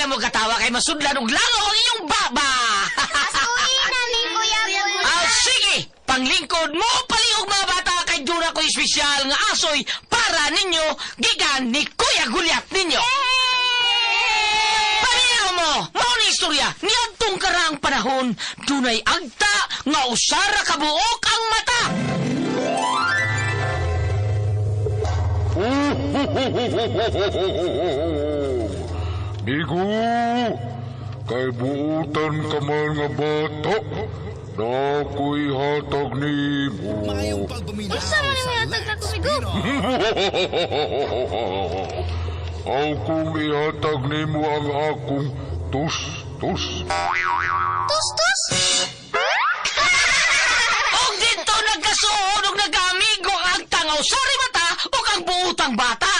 na mo katawa kay masudlan og langaw ang inyong baba. Asuhin na ni Kuya Gulya. Ah, sige, panglingkod mo palihog mga bata kay duna ko espesyal nga asoy para ninyo gikan ni Kuya Gulyat ninyo. Paminaw mo, mao ni istorya niadtong karaang panahon dunay agta nga usara ka buok ang mata. Migo, kay buutan ka man nga bata, nako'y hatag nimo. Maayong pagpaminaw Unsa man sa ang hatag Let's nako, Migo? Pinoy. Aw kung ihatag nimo ang akong tus-tus. Tus tus. Og dito nagkasuod og nagkaamigo ang agta nga usara mata ug ang buutang bata.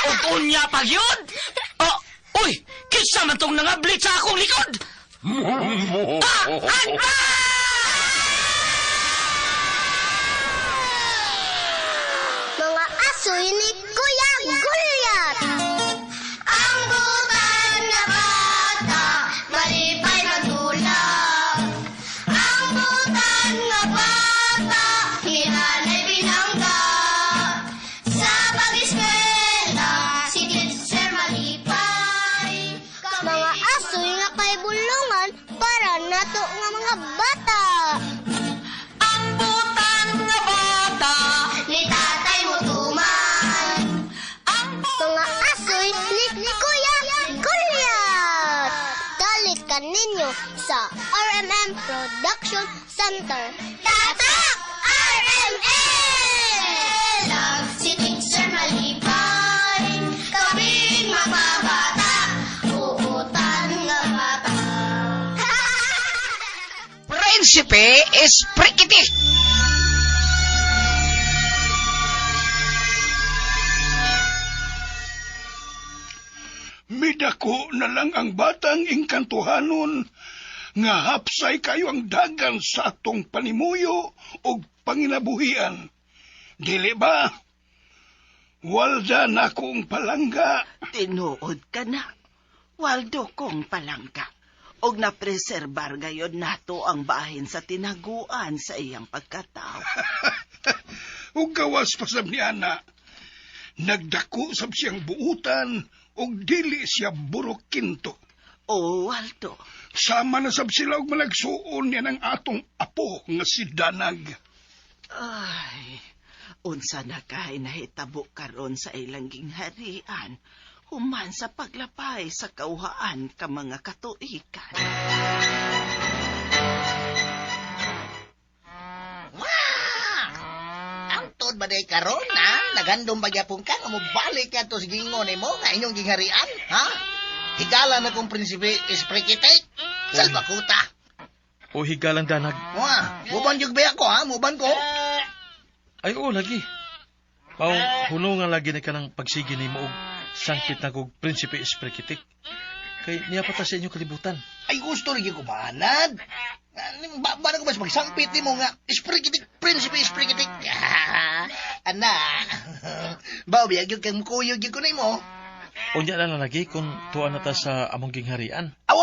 Og unya pag yun. Oh, uy, kinsa man tong nangablit sa akong likod? Ah, agta! Mga asoy ni Kuya Gulyat. Ang butan nga bata, malipay magdula. Ang butan nga bata, hinanay binangga. Sa pag-eskwela, si teacher malipay. Mga asoy nga kay bulungan para nato nga mga bata. Ang butan nga bata, Ni tatay mo tuman. ang Mga asoy ni Kuya Gulyat. Dalit kaninyo sa RMM Production Center. Tatak! RMN! Si teacher malipay, kaming mga bata, uutan nga bata. Prinsipe Esprikitik. Midako na lang ang batang engkantuhanon nga hapsay kayo ang dagan sa atong panimuyo ug panginabuhian. Dili ba? Walda na akong palangga. Tinuod ka na. Waldo kong palangga. Og napreserbar gayon nato ang bahin sa tinaguan sa iyang pagkatao. Ug gawas pa sab ni ana. Nagdako sab siyang buutan ug dili siya burukinto. O, Waldo, Sama na sab sila og malagsuon niya ng atong apo nga si Danag. Ay, unsa na kay nahitabo karon sa ilang gingharian, human sa paglapay sa kauhaan ka mga katuikan. Angtod ba day karon ha? Naghandom ba gyapon ka nga mobalik ka to sa gingon nimo nga inyong gingharian, ha? Higala na kong prinsipe Esprekitik. Salbakuta. O higalang Danag. Wa, muban jud ba ako ha? Muban ko. Ay, oo, lagi. Pao, hunungan lagi na ka ng pagsige ni mo og sangpit na kog Prinsipe Esprekitik. Kay niya pa ta sa inyong kalibutan. Ay gusto rin ko manad. Ba, ba na ko mas magsampit nimo nga Esprekitik, prinsipe Esprekitik. Ana. Ba biyag gyud kang mukuyog gyud ko nimo. Unya na lang lagi kung tuwa na ta sa among gingharian. Awo,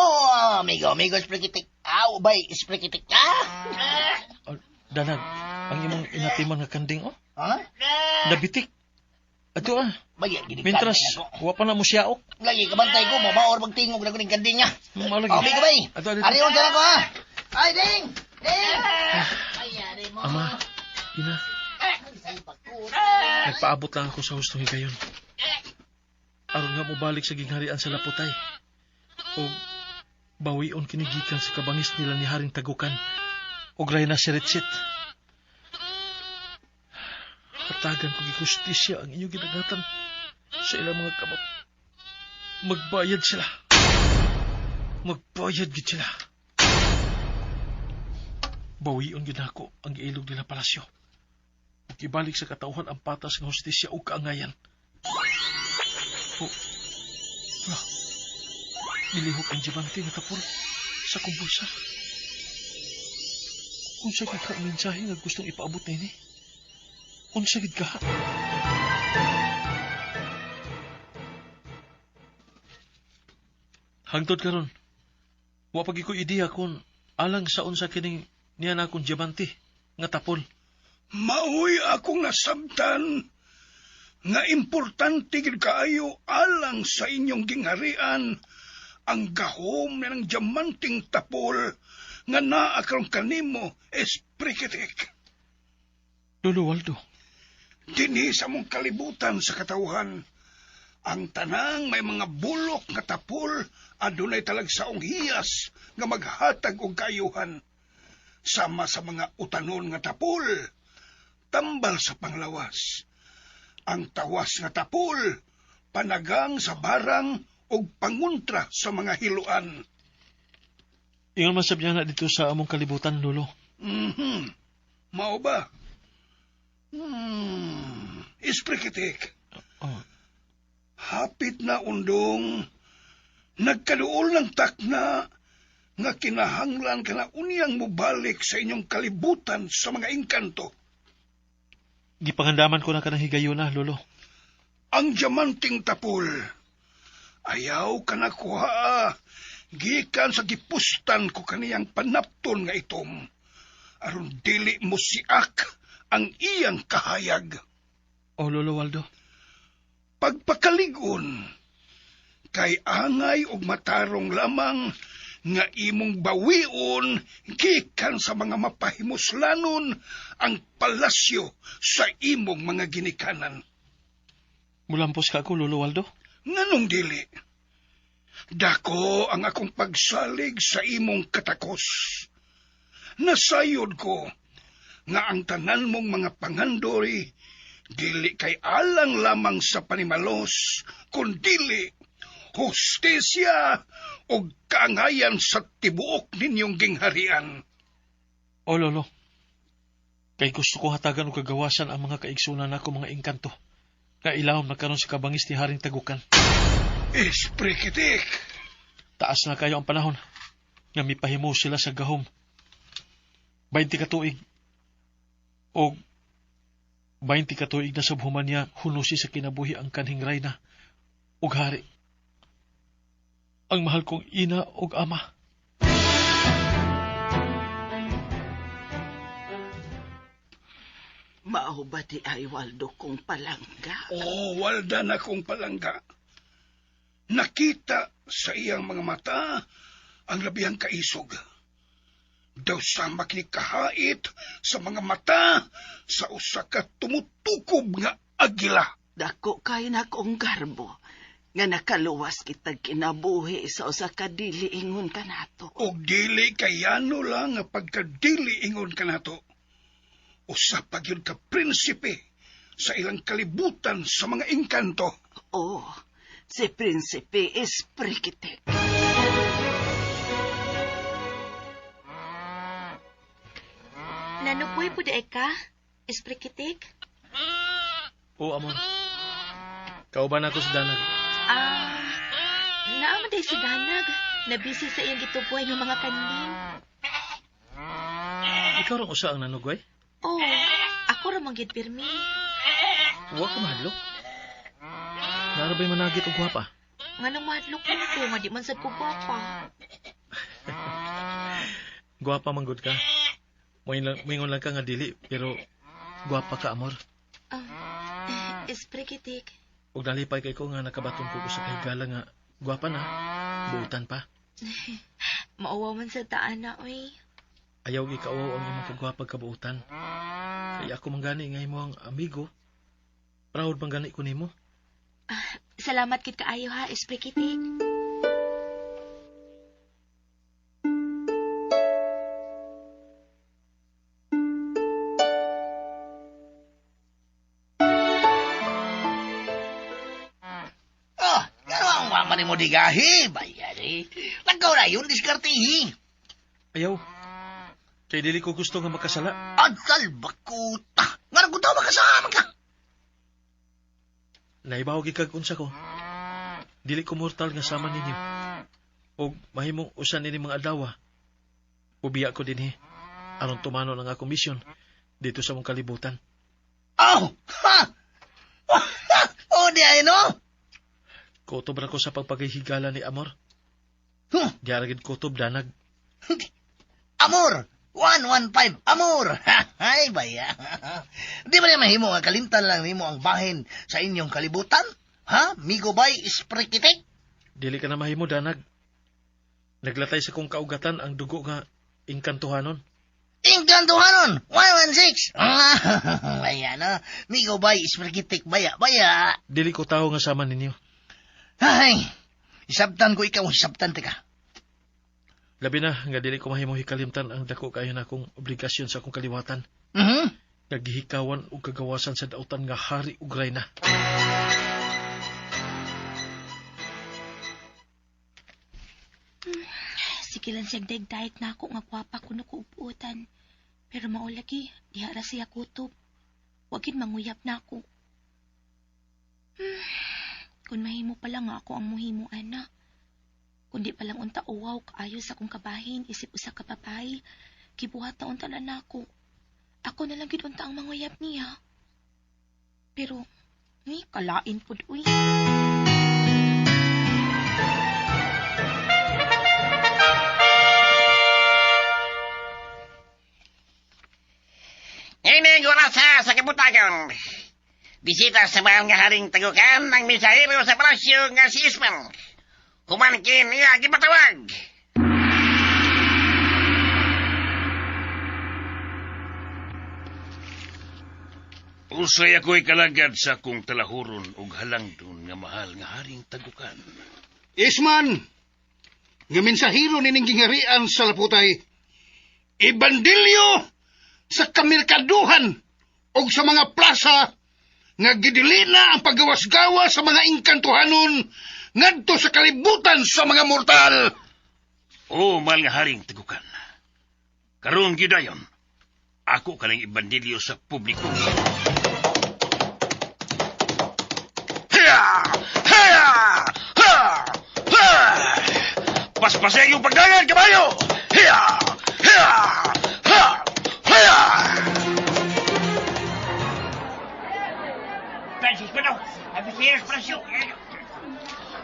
amigo, amigo Esprekitik. Aw, bay Esprekitik. Ah. Oh, Danag, ang imong inatiman nga kanding, oh. Ha? Nabitik. Ato ah. Baya, gini Mintras, wa pa na mo siya, oh. Lagi, kabantay ko, mabaor magtingog na ko ng kanding niya. Malagi. Oh, amigo, bay. Ato, ato. Ariyon ka na ko, ha? Ay, ding! Ding! Ama, ina. Nagpaabot lang ako sa hustong higayon. Aron nga mobalik sa gingharian sa Laputay. O bawion kinigikan sa kabangis nila ni Haring Tagukan. O na si Retsit. Hatagan ko gihustisya ang inyong ginagatan sa ilang mga kamot. Magbayad sila. Magbayad gid sila. Bawion gid nako ang giilog nila palasyo. Ug ibalik sa katawhan ang patas nga hustisya ug kaangayan. O, wala. Nilihok ang diamante nga tapol sa akong bulsa. Unsa gid ka ang mensahe nga gustong ipaabot nini? Unsa gid ka? Hangtod karon, wa pa gyud ko ideya kung alang sa unsa kining niya na akong diamante nga tapol. Maoy akong nasabtan nga importante gid kaayo alang sa inyong gingharian ang gahom na ng diamanting tapol nga naa karon kanimo, Esprikitik. Lolo Waldo. Dinhi sa mong kalibutan sa katawhan, ang tanang may mga bulok nga tapol adunay talagsaong hiyas nga maghatag og kaayuhan. Sama sa mga utanon nga tapol, tambal sa panglawas. Ang tawas nga tapol, panagang sa barang og panguntra sa mga hiluan. Ingon man sab niya na dito sa among kalibutan, Lolo. Mao ba? Isprikitik. Oh. Hapit na undong, nagkaduol ng takna, nga kinahanglan ka na unyang mubalik sa inyong kalibutan sa mga engkanto. Gipangandaman ko na kanang higayuna, Lolo. Ang diamanting tapol, ayaw ka na kuha, gikan sa gipustan ko kaniyang panapton nga itom, aron dili mo siak ang iyang kahayag. Oh, Lolo Waldo. Pagpakaligon, kay angay og matarong lamang nga imong bawion gikan sa mga mapahimuslanon ang palasyo sa imong mga ginikanan. Mulampos ka ako, Lolo Waldo? Nganong dili? Dako ang akong pagsalig sa imong katakos. Nasayod ko nga ang tanan mong mga pangandoy dili kay alang lamang sa panimalos, kundili hustisya o kaangayan sa tibuok ninyong gingharian. O, Lolo, kay gusto ko hatagan og kagawasan ang mga kaigsunan nako mga engkanto, nga ilawom na karon sa kabangis ni Haring Tagukan. Esprikitik! Taas na kayo ang panahon nga mipahimo sila sa gahom. 20 ka tuig o 20 ka tuig na sabhuman niya hunusi sa kinabuhi ang kanhing rayna ug hari. Ang mahal kong ina ug ama. Mao ba di ay Waldo kong palangga? Oh, Walda na kong palangga. Nakita sa iyang mga mata ang labihang kaisog. Daw sama kini kahait sa mga mata sa usa ka tumutukob nga agila. Dako kay na kong garbo nga nakaluwas kitag kinabuhi sa usa ka dili ingon kanato. Og dili kayano lang nga pagkadili ingon kanato. Usa pa gyud ka prinsipe sa ilang kalibutan sa mga engkanto. Oh, si Prinsipe Esprikitik. Nanupoy po di ka, Esprikitik? O, amor. Kauban ako sa Danag. Ah, naama day si Danag. Nabisi sa iyang gitubuhay ng mga kanding. Ikaw rang usa ang nanugway? Oh, ako ra man gyud pirmi. Wa ka mahadlok. Naara ba'y managit og gwapa? Nganong mahadlok man ko, nga di man sad ko gwapa. Gwapa man gud ka. Moingon lang ka nga dili, pero gwapa ka, amor. Esprikitik. Ug nalipay kay ko nga nakabaton ko sa kahigala nga gwapa na, buutan pa. Mauwaw man sa taan na, oy. Ayaw gikauwaw ang imong kagwapag kabuutan. Kaya ako manggani nga imo ang amigo. Proud manggani ko nimo. Salamat kit kaayo ha, Esprikitik. Oh, gano'n ang mama ni mo digahi, bayari. Lagaw na yun, diskartihi. Ayaw. Kay dili ko gusto nga makasala. Adal bakuta. Nga ko daw makasama ka. Naibaw gikag unsa ko. Dili ko mortal nga sama ninyo. Og mahimong usan nini mga adlaw. Ubiya ko dinhi. Aron tumano ang akong misyon dito sa mong kalibutan. Oh, ha! Oh, di ay no? Kutob ra ko sa pagpagahigala ni Amor. Huh. Di ara gid kutob danag. Amor! 115, amor! Ay, baya. Di ba niya mahimo nga kalimtan lang nimo ang bahin sa inyong kalibutan? Ha? Migo bay isprikitik? Dili ka na mahimo danag. Naglatay sa kong kaugatan ang dugo nga engkantuhanon. Engkantuhanon! 116! Ayan na. Migo bay isprikitik, baya, baya. Dili ko tao nga sama ninyo. Ay, isabtan ko ikaw, isabtan tika. Labi na nga dili ko mahimo hikalimtan ang dako kaayo na akong obligasyon sa akong kaliwatan. Mhm. Nagihikawan og kagawasan sa dautan nga hari ug rayna. Sige lang siyang daig-daig na ako nga gwapa kuno ko ubuotan. Pero maulagi, diha ra siya kutob. Wagin manguyab na ako. Kung mahimo pa lang nga ako ang muhimo, ana. Kundi pa lang unta uwaw kaayo sa akong kabahin, isip usa ka babae. Gibuhat na unta na nako. Ako na lang gid unta ang manguyab niya. Pero, ni kalain pud uy. Ining orasa sa kabutagon. Bisita sa mahal nga haring tagukan ang mensahero sa palasyo nga si Ismael. Humankin niya gipatawag. Usay ako'y kalagad sa akong talahuron ug halangdon nga mahal nga haring tagukan. Isman, nga mensahero nining gingarian sa Laputay, ibandilyo sa kamerkaduhan og sa mga plaza nga gidili na ang paggawas-gawas sa mga engkantuhanon ngadto sa kalibutan sa mga mortal. O mahal nga haring tagukan. Karon gyud dayon, ako ka lang ibandilyo sa publiko. Hiya! Hiya! Ha! Ha! Paspasay yung pagdagan, kabayo! Hiya! Hiya! Ha! Hiya!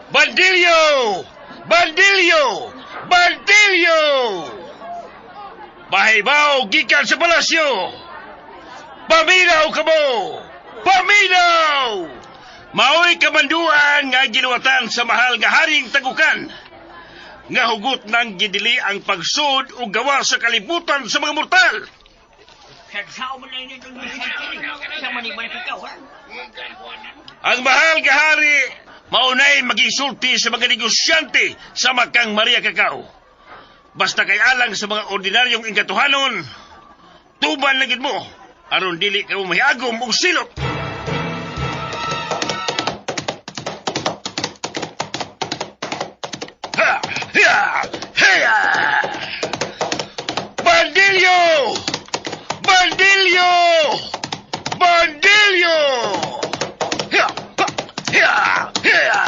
Bandilyo! Bandilyo! Bandilyo! Bahibaw gikan sa palasyo! Paminaw kamo! Paminaw! Maoy kamanduan nga giluwatan sa mahal nga haring tagukan. Nga hugot nang gidili ang pagsud o gawa sa kalibutan sa mga mortal. Ang mahal nga hari maunay magisulti sa mga negosyante sa Makang Maria Cacao. Basta kay alang sa mga ordinaryong engkantuhanon, tuban na gid mo aron dili ka mo mahiagom og silot. Ha! Ya! Heya! Bandilyo! Bandilyo! Bandilyo! Ya! Ha! Ya! Ya!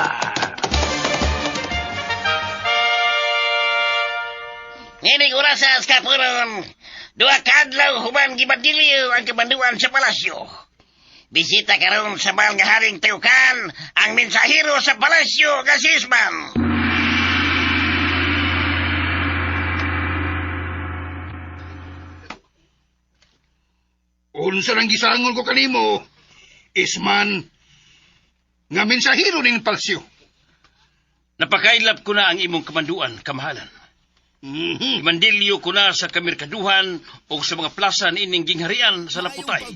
Nining orasa sa kapuron, duha ka adlaw human gibandilyo ang kamanduan sa palasyo. Bisita karon sa mahal nga haring tagukan ang mensahero sa palasyo nga si Isman. Unsa nang gisangon ko kanimo, Isman, nga mensahero ning palasyo. Napakailap ko na ang imong kamanduan, kamahalan. Imandilyo ko na sa kamerkaduhan o sa mga plaza niining gingharian sa Laputay.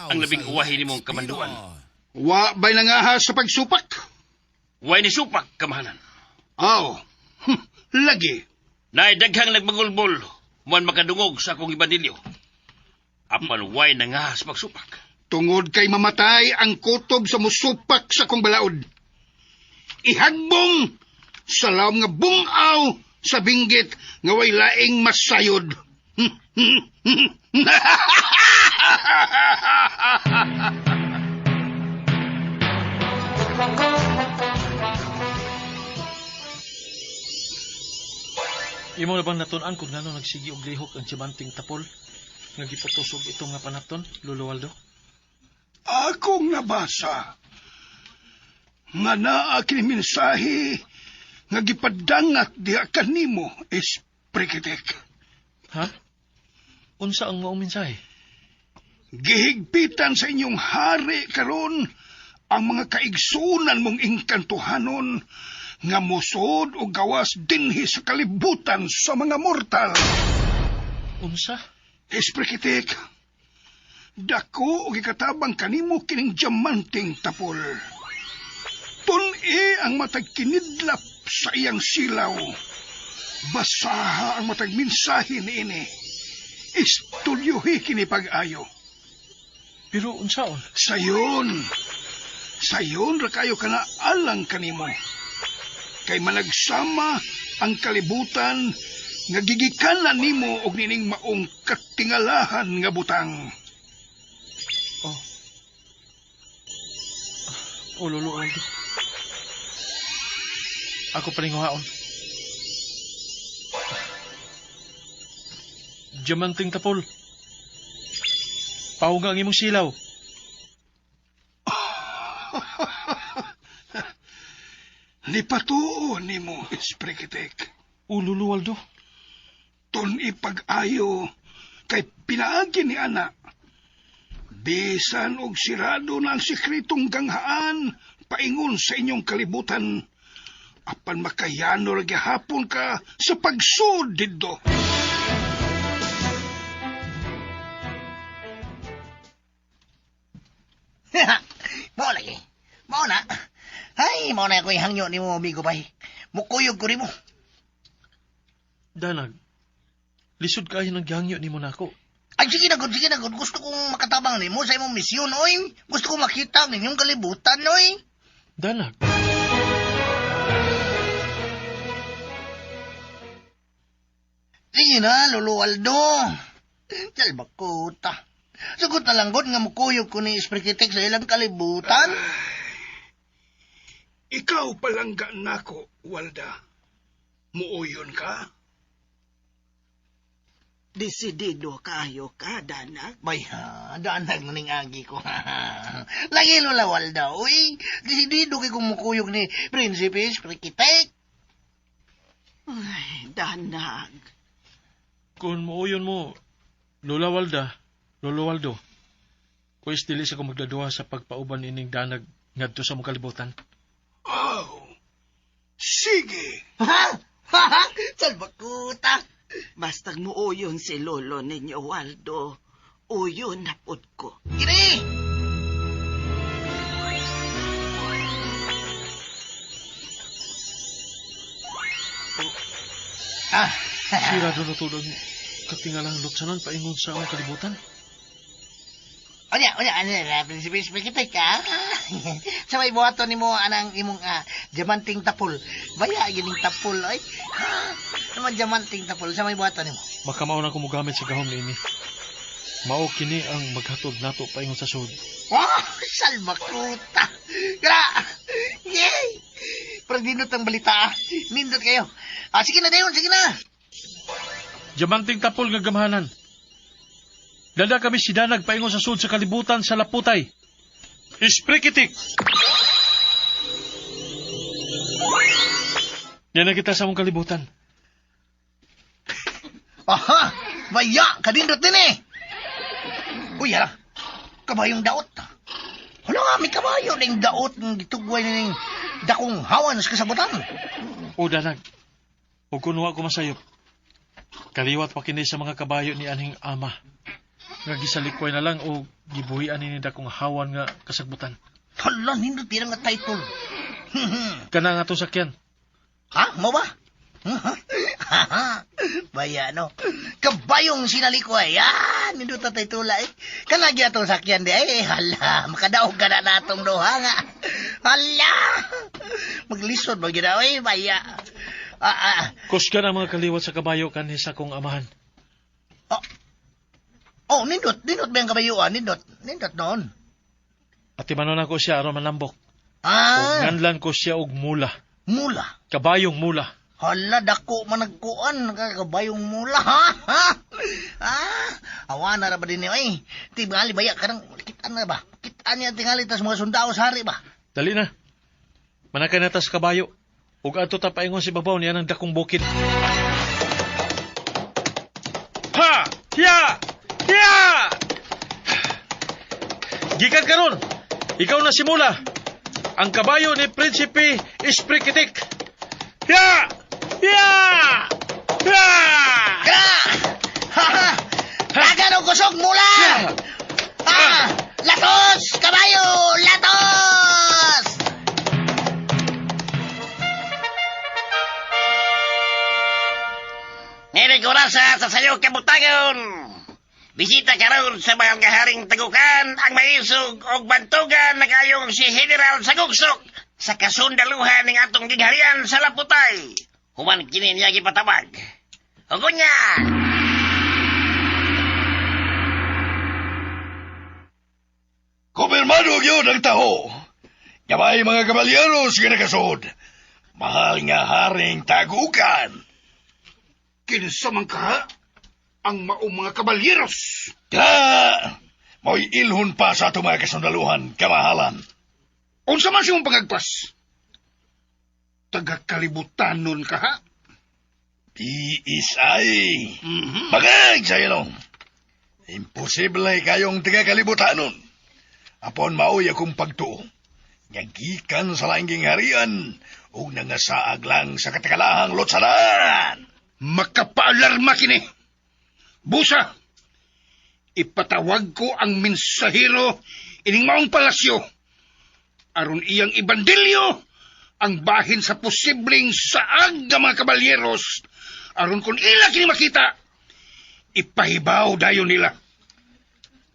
Ang labing uwahi nimong kamanduan. Wa ba'y nangahas sa pagsupak? Way ni supak, kamahalan. Aw, lagi. Naay daghang nagmagulbol, muan makadungog sa akong ibandilyo. Apan way nangahas pagsupak. Tungod kay mamatay ang kutob sa musupak sa akong balaod. Ihagbong sa lawom nga bungaw sa binggit nga way laing masayod. Imo na bang natun-an kung ngano nagsigi og lihok ang diamanting tapol nga giputos og itong nga panapton, Lolo Waldo? Akong nabasa nga naa kini mensahe nga gipadangat diha kanimo, Esprikitek. Ha? Unsa ang maong mensahe? Gihigpitan sa inyong hari karon ang mga kaigsunan mong engkantuhanon nga musod o gawas dinhi sa kalibutan sa mga mortal. Unsa? Esprikitek, dako og ikatabang kanimo kining diamanting tapol. Tun-i ang matag kinidlap sa iyang silaw. Basaha ang matag mensahe niini. Istudyuhi kini pag-ayo. Pero unsaon? Sayon. Sayon ra kayo kana alang kanimo. Kay managsama ang kalibutan nga gigikanan nimo og nining maong katingalahan nga butang. Oh. Oh, Lolo Aldo. Ako palinguhaon. Diamanting tapol. Pawag ang imong silaw. Nipatuo nimo, Esprikitek. O, Lolo Waldo. Tun ipag-ayo kay pinaagi ni ana. Bisan og sirado na ang sikretong ganghaan paingon sa inyong kalibutan, apan makayano ra gihapon ka sa pagsud didto. Mao lagi. Mao na. Ay, mao na ako'y hangyo nimo, amigo bay. Mukuyog ko nimo. Danag, lisod kayo ng gihangyo nimo nako. Ay, sige na, gud, sige na, gud. Gusto kong makatabang nimo sa imong misyon, oy. Gusto kong makita ang inyong kalibutan, oy. Danag. Sige na, Lolo Aldo. Salbakuta. Sugot na lang, gud, nga mukuyog ko ni Sprikitek sa ilang kalibutan. Ikaw palangga nako, Walda. Muuyon ka? Desidido kayo ka, Danag. Bay, ha, danag na ning agi ko. Lagi, Lola Walda, uy. Desidido kay kong mukuyog ni Prinsipe Sprikitek. Ay, Danag. Kung muuyon mo, Lola Walda, Lolo Waldo, kuis dili sa ko magdaduha sa pagpauban ining danag ngadto sa mong kalibutan. Oh, sige. Ha? Ha? Salbakuta. Bastag muuyon si lolo ninyo, Waldo. Uyon na pud ko. Kini! Ah, Sirado na tulad katingalang lutsanan paingon sa among kalibutan. Onya, onya, ano na, Prinsipe Sprikitek, ah. Sa may buhaton nimo anang imong diamanting tapol. Baya gining tapol, ay. Ha? Naman diamanting tapol sa may buhaton nimo. Makamao na ko mogamit sa gahom niini. Mao kini ang maghatod nato paingon sa sud. Wow, salbakuta. Gra! Yay! Pero dinot ang balita, ah. Nindot kayo. Ah, sige na, dayon, sige na. Diamanting tapol nga gamhanan. Dada kami si Danag paingon sa sud sa kalibutan sa Laputay. Isprikitik! Yan na kita sa among kalibutan. Aha! Baya! Kadindot din eh! Uy, hala. Kabayong daot. Hala nga, may kabayo na yung daot ng gitugway na yung dakong hawan sa kasabutan. O Danag, o kunwa ko masayop. Kaliwat pa kini sa mga kabayo ni anhing ama. Nga gisalikway na lang o gibuhian ni dakong hawan nga kasagbutan. Hala, nindot din nga title. Kana nga itong sakyan. Ha? Mo ba? Baya, no? Kabayong sinalikway. Ah, nindot na titula eh. Kanagi atong sakyan di. Eh, hala, makadaog ka na natong duha nga. Hala! Maglisod mo gina, eh, baya. Kusgan ang mga kaliwat sa kabayo kanhi sa akong amahan. Oh, nindot, nindot ba yung kabayuan? Nindot, nindot noon. Atimanon ako siya aron manambok. Ah. Ug nganlan ko siya og mula. Mula? Kabayong mula. Hala, dako man nagkuan, kabayong mula, ha? Ha? Ah, awa na ra ba din niyo, ay. Tingali baya ka nang, kitaan na ba? Kitaan niya tingali tas mga sundao sa hari ba? Dali na. Manakay na tas kabayo. Ug adto ta paingon si babaw niya ng dakong bukid. Ha! Ya! Ya! Gikan karon. Ikaw na simula. Ang kabayo ni Prinsipe Isprikitik. Ya! Ya! Ya! Kra! Ha! Ha! Dagan og kusog mula! Ah! Latos! Kabayo! Latos! Nining orasa sa sayo kabutagon. Bisita karon sa mahal nga haring tagukan ang maisog og bantugan na kayong si General Saguksok sa kasundaluhan ng atong gingharian sa Laputay. Human kini niya gipatabag. Ug unya, Kumpirmado yun ang taho. Gabay mga kabalyeros nga nakasuod. Mahal nga haring tagukan. Kinsa man ka ang maong mga kabalyeros. Kaya, mo'y ilhon pa sa atong mga kasundaluhan, kamahalan. Unsa man siyang pangagpas? Tagakalibutanon ka ha? PSI. Mm-hmm. Bagay sa ilong. Imposible kayong taga-kalibutanon. Apon maoy akong pagtuo. Nga gikan sa laing harian ug nangasaag lang sa katakalahang lotsanan. Makapaalarma kini. Busa, ipatawag ko ang mensahero ining maong palasyo. Aron iyang ibandilyo ang bahin sa posibleng saag ng mga kabalyeros. Aron kung ila kini makita, ipahibaw dayon nila.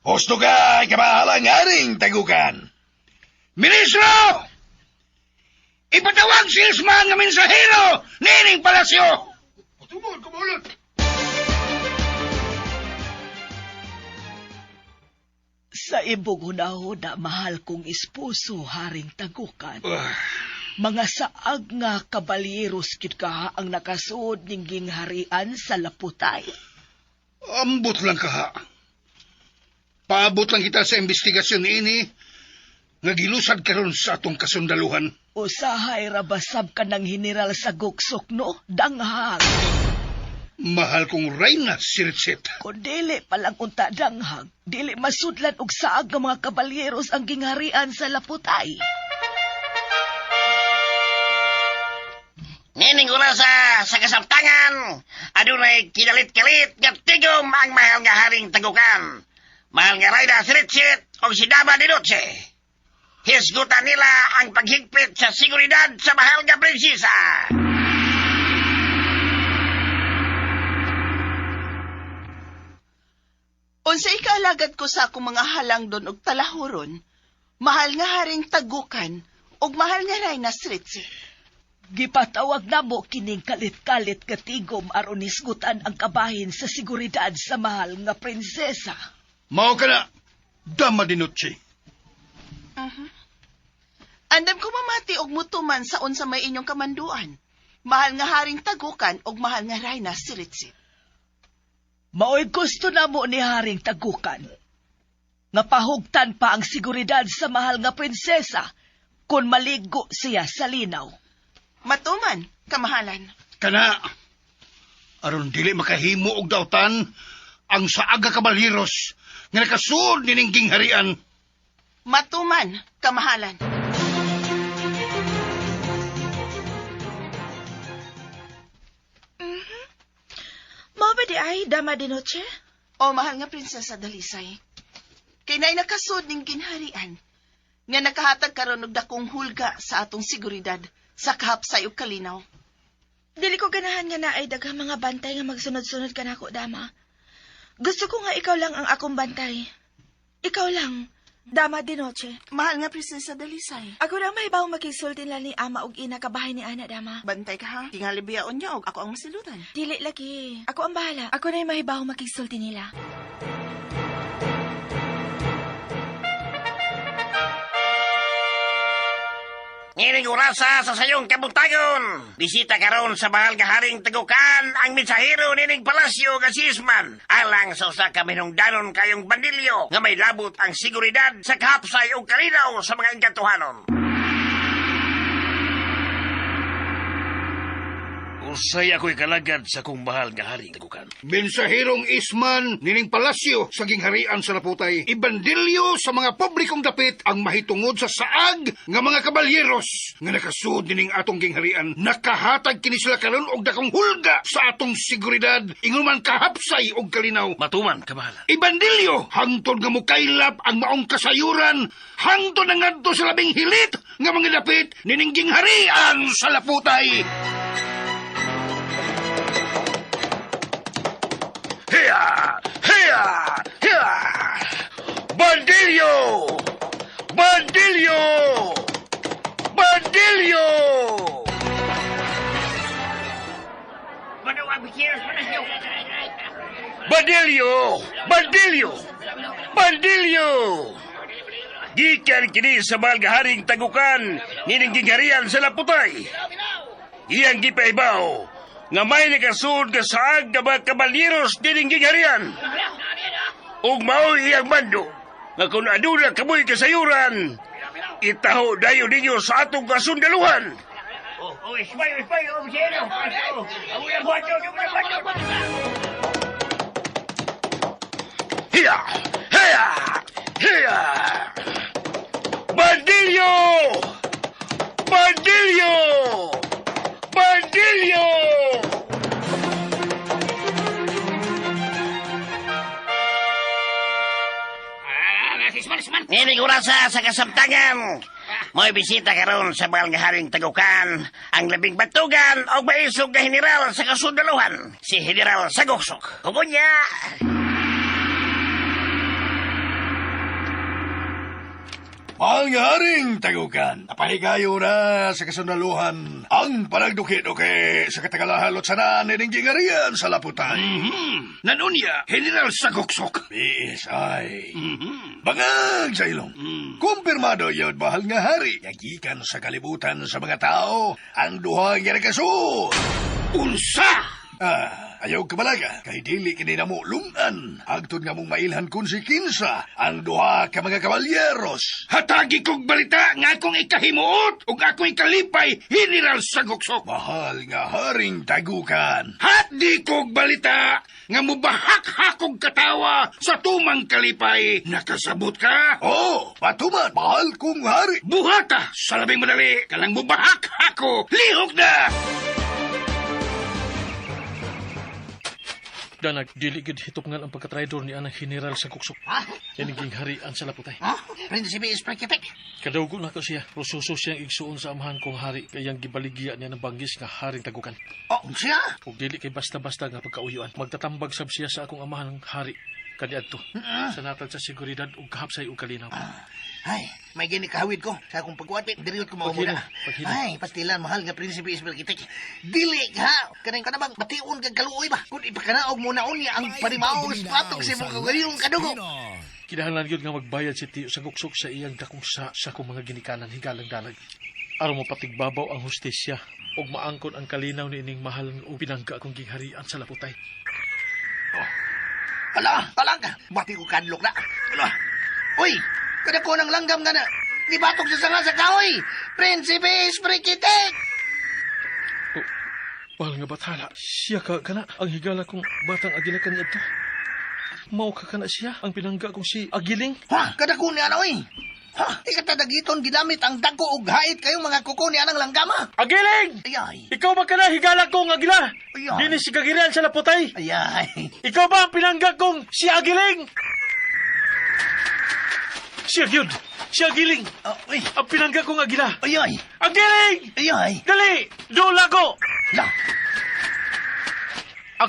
Husto ka, kamahalang haring tagukan. Ministro! Ipatawag si Isman nga mensahero nining palasyo! Patungod, kumulot! Sa ibog hunahuna, mahal kong esposo, Haring Tagukan. Mga saag nga kabalyeros gyud ka ang nakasuod ning gingharian sa Laputay. Ambot lang ka ha. Paabot lang kita sa investigasyon ini nga gilusad karon sa atong kasundaluhan. Usahay rabasab ka ng general sa guksok, no? Danghag. Mahal kong reyna, Sirtsit. Kung dili palang unta danghag, dili masudlan og saag nga mga kabalyeros ang gingharian sa Laputay. Nining orasa sa kasabtangan, adunay kinalit-kalit nga tigom ang mahal nga haring tagukan. Mahal nga reyna Sirtsit og si Dama de Noche. Hisgutan nila ang paghigpit sa seguridad sa mahal nga prinsesa. Unsa ikaalagad ko sa akong mga halangdon og talahuron, mahal nga haring tagukan ug mahal nga reyna Sritsi. Gipatawag namo kining kalit-kalit nga tigom aron hisgutan ang kabahin sa seguridad sa mahal nga prinsesa. Mao ka na, Dama de Noche. Andam ko mamati og mutuman sa unsa may inyong kamanduan. Mahal nga haring tagukan ug mahal nga reyna Sritsi. Maoy gusto namo ni Haring Tagukan. Nga pahugtan pa ang seguridad sa mahal nga prinsesa kung maligo siya sa linaw. Matuman, kamahalan. Kana, aron dili makahimo og dautan ang saaga kabalyeros nga nakasuod nining gingharian. Matuman, kamahalan. Mao ba di ay, Dama de Noche? O mahal nga prinsesa Dalisay. Kay naay nakasud ning ginharian nga nakahatag karon og dakong hulga sa atong seguridad sa kahapsay ug kalinaw. Dili ko ganahan nga naay daghang mga bantay nga magsunod-sunod kanako, Dama. Gusto ko nga ikaw lang ang akong bantay. Ikaw lang, Dama de Noche. Mahal nga prinsesa Dalisay. Ako na may bawang makisulti nila ni ama og ina kabahay ni Ana, Dama. Bantay ka ha. Tingali biyaon niya og ako ang masilutan. Dili lagi. Ako ang bahala. Ako na yung mahibaw makisulti nila. Nining orasa sa sayong kabuntagon. Bisita karon sa mahal nga haring tagukan ang mensahero nining palasyo nga si Isman. Alang sa usa ka minungdanon kayong bandilyo nga may labot ang seguridad sa kahapsay ug kalinaw sa mga engkantuhanon. Usay ako'y kalagad sa kong mahal nga haring tagukan. Mensahirong Isman nining palasyo sa gingharian sa Laputay. Ibandilyo sa mga publikong dapit ang mahitungod sa saag nga mga kabalyeros nga nakasud nining atong gingharian. Nakahatag kini sila karon og dakong hulga sa atong seguridad, ingon man kahapsay og kalinaw. Matuman, kamahalan. Ibandilyo hangtod nga mukaylap ang maong kasayuran, hangtod na ngadto sa labing hilit nga mga dapit nining gingharian sa Laputay. Hiya! Hiya! Hiya! Bandilyo! Bandilyo! Bandilyo! Bandilyo! Bandilyo! Bandilyo! Gikan kini sa mahal nga haring tagukan nining gingharian sa Laputay. Iyang gipaibaw nga may nakasud nga saag nga mga kabalyeros nining gingharian. Ug mao iyang mando nga kung aduna kamoy kasayuran, itaho dayon ninyo sa atong kasundaluhan. Hiya! Hiya! Hiya! Bandilyo! Bandilyo! Bandilyo! Nining orasa sa kasamtangan. Mo'y bisita karon sa mahal nga haring tagukan, ang labing batugan o maisog nga general sa kasundaluhan, si General Sagoksok. Kukunya! Ang haring tagukan, napahigayo na sa kasundaluhan ang panagduki-duki sa katagalahalot sa nining gingarian sa Laputay. Nanunya, General Sagoksok. PSI. Bangag sa ilong. Kumpirmado yun, mahal nga hari. Yagikan sa kalibutan sa mga tao ang duha nga nakasud. Unsa! Ayaw kabalaga, kay dili kini namo lungan. Agtod nga mong mailhan kun si Kinsa, ang duha ka mga kabalyeros. Hatagi kog balita nga akong ikahimuot ug akong ikalipay, General Sagoksok. Mahal nga haring tagukan. Hatdi kog balita nga mubahak-hakog katawa sa tumang kalipay. Nakasabot ka? Oo, patuman, mahal kong hari. Buhata sa labing madali, kalang mubahak-hako, lihok na! Danag, dili gid hitupngan ang pagkatraidor ni anang general sa kuksok. Yan ang gingharian sa Laputay. Ha? Prinsipe Isprekitek? Kadawgo na ko siya. Prosuso siyang igsuon sa amahan kong hari kayang gibaligya niya ng banggis nga haring tagukan. Oh, siya? Ug dili kay basta-basta nga pagkauyuan. Magtatambag sab siya sa akong amahan ng hari kaniadto. Sa natad sa seguridad ug kahapsay ug kalinaw. Ay, may gini kahawid ko sa akong pagkuwat. Diriyot ko maumuna. Paghilo. Ay, pastilan, mahal nga Prinsipe Isprekitek. Dili ka! Kanang ka na bang bation kag kaluoy ba? Kung ipakanaog mo na unya ang panimaos patok sa imong kagaling kadugo. Kinahanglan gyud nga magbayad si Tiyo sa guksok sa iyang dakong sa akong mga ginikanan higalang dalag. Aron mopatigbabaw ang hustisya ug maangkon ang kalinaw ni ining mahal nga pinangga akong gingharian sa Laputay. Oh. Ala, talag. Bati ko kadlok na. Ala. Uy, kada ko ng langgam nga na. Nibatok sa sanga sa kahoy. Prinsipe Isprekitek! Oh, mahal nga bathala. Siya ka kana ang higala kong batang agila kaniadto. Mao ka kana siya ang pinangga kong si Agiling. Ha, kada ko ni ana oy. Ha, ikatadagiton ginamit ang dagko og hait kayong mga kuko ni anang langgama. Agiling! Ayay. Ikaw ba kana higala kong agila? Ayay. Dini si Kagirian sa Laputay. Ayay. Ikaw ba ang pinangga kong si Agiling? Siya gyud. Si Agiling. Oh, uy. Ang pinangga kong agila. Ayay. Agiling! Ayay. Dali! Doon ako! La.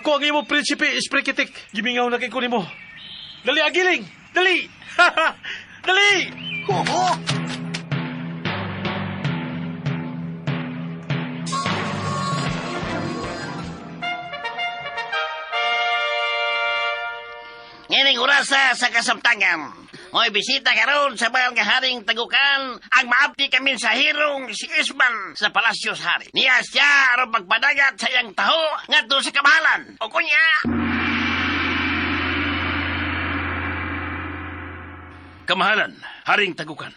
Ako ang imong prinsipe, Isprekitik. Gimingaw na kay ko nimo. Dali, Agiling! Dali! Dali! Oo. Ngayon orasa sa kasamtangan. Mo'y bisita karon sa mahal nga haring tagukan ang maabti kami sa hirong si Isman sa Palasyo sa Hari. Niya siya aron pagpadagat sa iyang taho ngadto sa kamahalan. O kunya! Kamahalan, Haring Tagukan.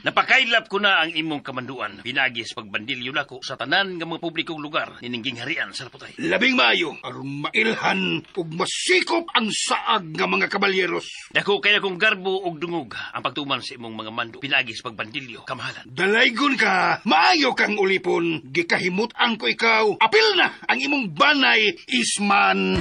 Napakailap ko na ang imong kamanduan. Pinagi sa pagbandilyo nako sa tanan nga mga publikong lugar niningging harian sa Laputay. Labing maayo aron mailhan ug masikop ang saag nga mga kabalyeros. Dako kaya kong garbo ug dungog ang pagtuman sa imong mga mando. Pinagi sa pagbandilyo, kamahalan. Dalaygon ka, maayo kang ulipon, gikahimut-an ko ikaw. Apil na ang imong banay, Isman.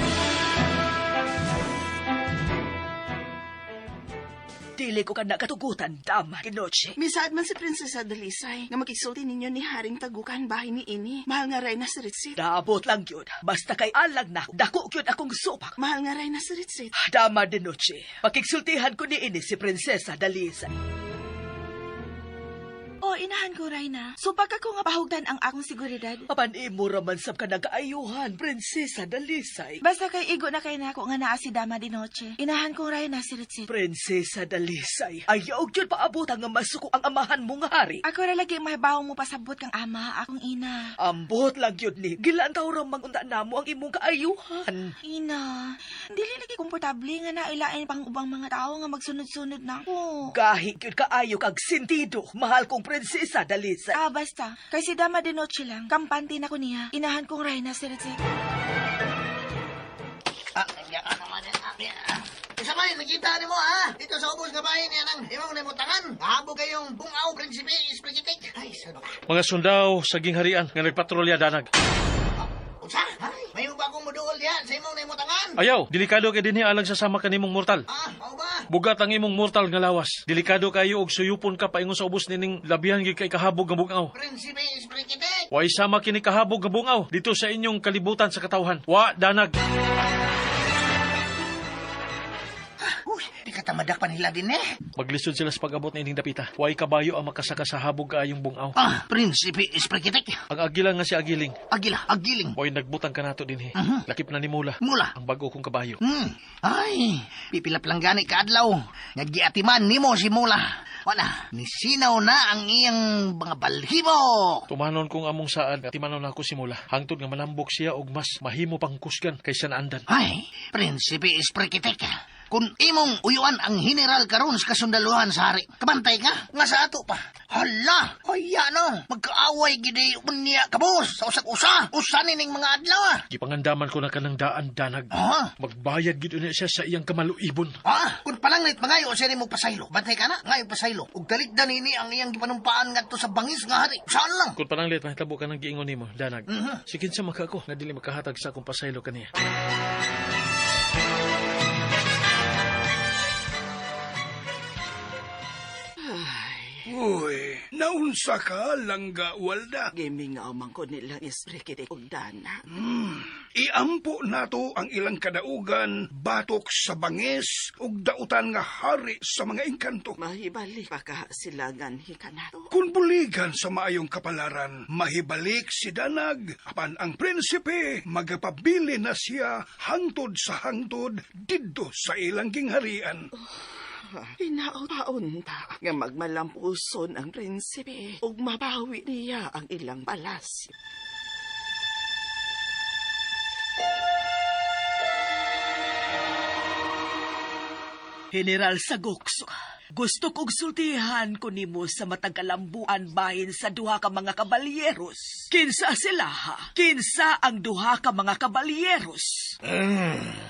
Dili ko ka nakatugutan, dama, Ginoche. Misaad man si Prinsesa Dalisay nga makigsulti ninyo ni Haring Tagukan bahin ni ini. Mahal nga Reyna Siritsit. Naabot lang yun. Basta kay alag na. Dako yun akong supak. Mahal nga Reyna Siritsit. Dama de noche. Pakigsultihan ko ni ini si Prinsesa Dalisay. O, inahan ko, Reyna. Supak ako nga pahugtan ang akong seguridad. Apan imo raman sab ka nagaayuhan, Prinsesa Dalisay. Basta kay igo na kay nako nga naa si Dama de Noche. Inahan ko, Reyna, Siritsit. Prinsesa Dalisay, ayaw gyud paabutan nga masuko ang amahan mo nga hari. Ako ra lagi mahibaw mo pasabot kang ama, akong ina. Ambot lang gyud ni. Gilantaw ra mangunta namo ang imong kaayuhan. Ina, dili lagi komportable nga nailain pang ubang mga tao nga magsunod-sunod na ako. Gahi gyud kaayo kag sentido, mahal kong Prinsesa Dalisay. Ah, basta. Kay si Dama de Noche lang, kampante na ko niya. Inahan kong Reyna Siritsit. Isa may nakita nimo ha. Dito sa ubos nga bahin niya nang imong namutangan. Habo kayong bungaw prinsipe isprekitik. Ay, sano ka? Mga sundao sa gingharian nga nagpatrolya danag. Unsa? Ay, may bagong moduol diha sa imong namutangan. Ayaw, delikado kay dinhi alang sa sama kanimong mortal. Ah, mao ba? Bugat ang imong mortal nga lawas. Delikado kayo og suyupon ka paingon sa ubos nining labihan gyud kay kahabog nga bungaw. Prinsipe isprekitik. Way sama kini kahabog nga bungaw dito sa inyong kalibutan sa katawhan. Wa danag. Uy, di ka tamadak pa nila din eh. Maglisod sila sa pag-abot na ining dapita. Way kabayo ang makasaka sa habog kaayong bungaw. Ah, prinsipe isprekitik. Ang agila nga si Agiling. Agila, agiling. Way nagbutang kanato dinhi. Lakip na ni Mula. Mula. Ang bago kong kabayo. Ay, pipilap lang gani kaadlaw. Nga giatiman nimo si Mula. Wala, nisinaw na ang iyang mga balhibo. Tumanon kong among saad at timanon ako si Mula. Hangtod nga malambok siya og mas mahimo pang kusgan kaysa naandan. Ay, prinsipe isprekitik. Kung imong uyuan ang general karon sa kasundaluhan sa hari, kabantay ka, nga sa ato pa. Hala, haya no, magkaaway gidi unya kabos sa usag-usa. Usa nining mga adlaw ah. Gipangandaman ko na kanang daan danag. Ah? Magbayad gid unya siya sa iyang kamaluibon. Ah, kung palanglit mangayo siya nimo pasaylo. Bantay ka na, ngayo pasaylo. Ug talikdan ini ang iyang gipanumpaan ngadto sa bangis nga hari. Saan lang? Kung pananglit mahitabo ka ng giingon nimo, danag. Sikin sa maka ko nga dili makahatag sa akong pasaylo kaniya. Uy, naunsa ka, langga walda. Gimingaw man ko nila Isprekitik ug Dana. Iampo nato ang ilang kadaugan batok sa bangis ug dautan nga hari sa mga engkanto. Mahibalik pa ka silangan hikanato. Kung buligan sa maayong kapalaran, mahibalik si Danag, apan ang prinsipe magapabili na siya hangtod sa hangtod didto sa ilang gingharian. Hinaot-paunta nga magmalampuson ang prinsipe ug mabawi niya ang ilang palasyo. General Saguksok, gusto kong sultihan ko nimo sa matag kalambuan bahin sa duha ka mga kabalyeros. Kinsa sila ha? Kinsa ang duha ka mga kabalyeros?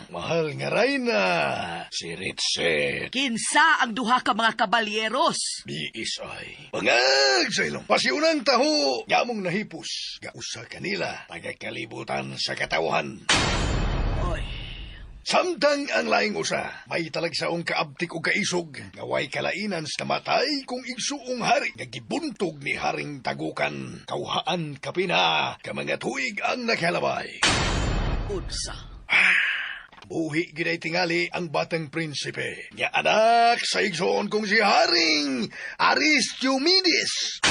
Mahal nga Reyna, si Ritset. Kinsa ang duha ka mga kabalyeros? BSI. Pangag sa ilong. Pasiunang taho, gamong nahipos. Gausa kanila, tagakalibutan sa katawhan. Oy, Samtang ang laing usa, may talagsaong kaabtik o kaisog, nga way kalainan sa namatay kung igsuong hari, nga gibuntog ni Haring Tagukan, kauhaan kapina, ka mga tuig ang nakalabay. unsa? Buhi ginay tingali ang batang prinsipe, nga anak sa igsoon kong si Haring Aristiumides.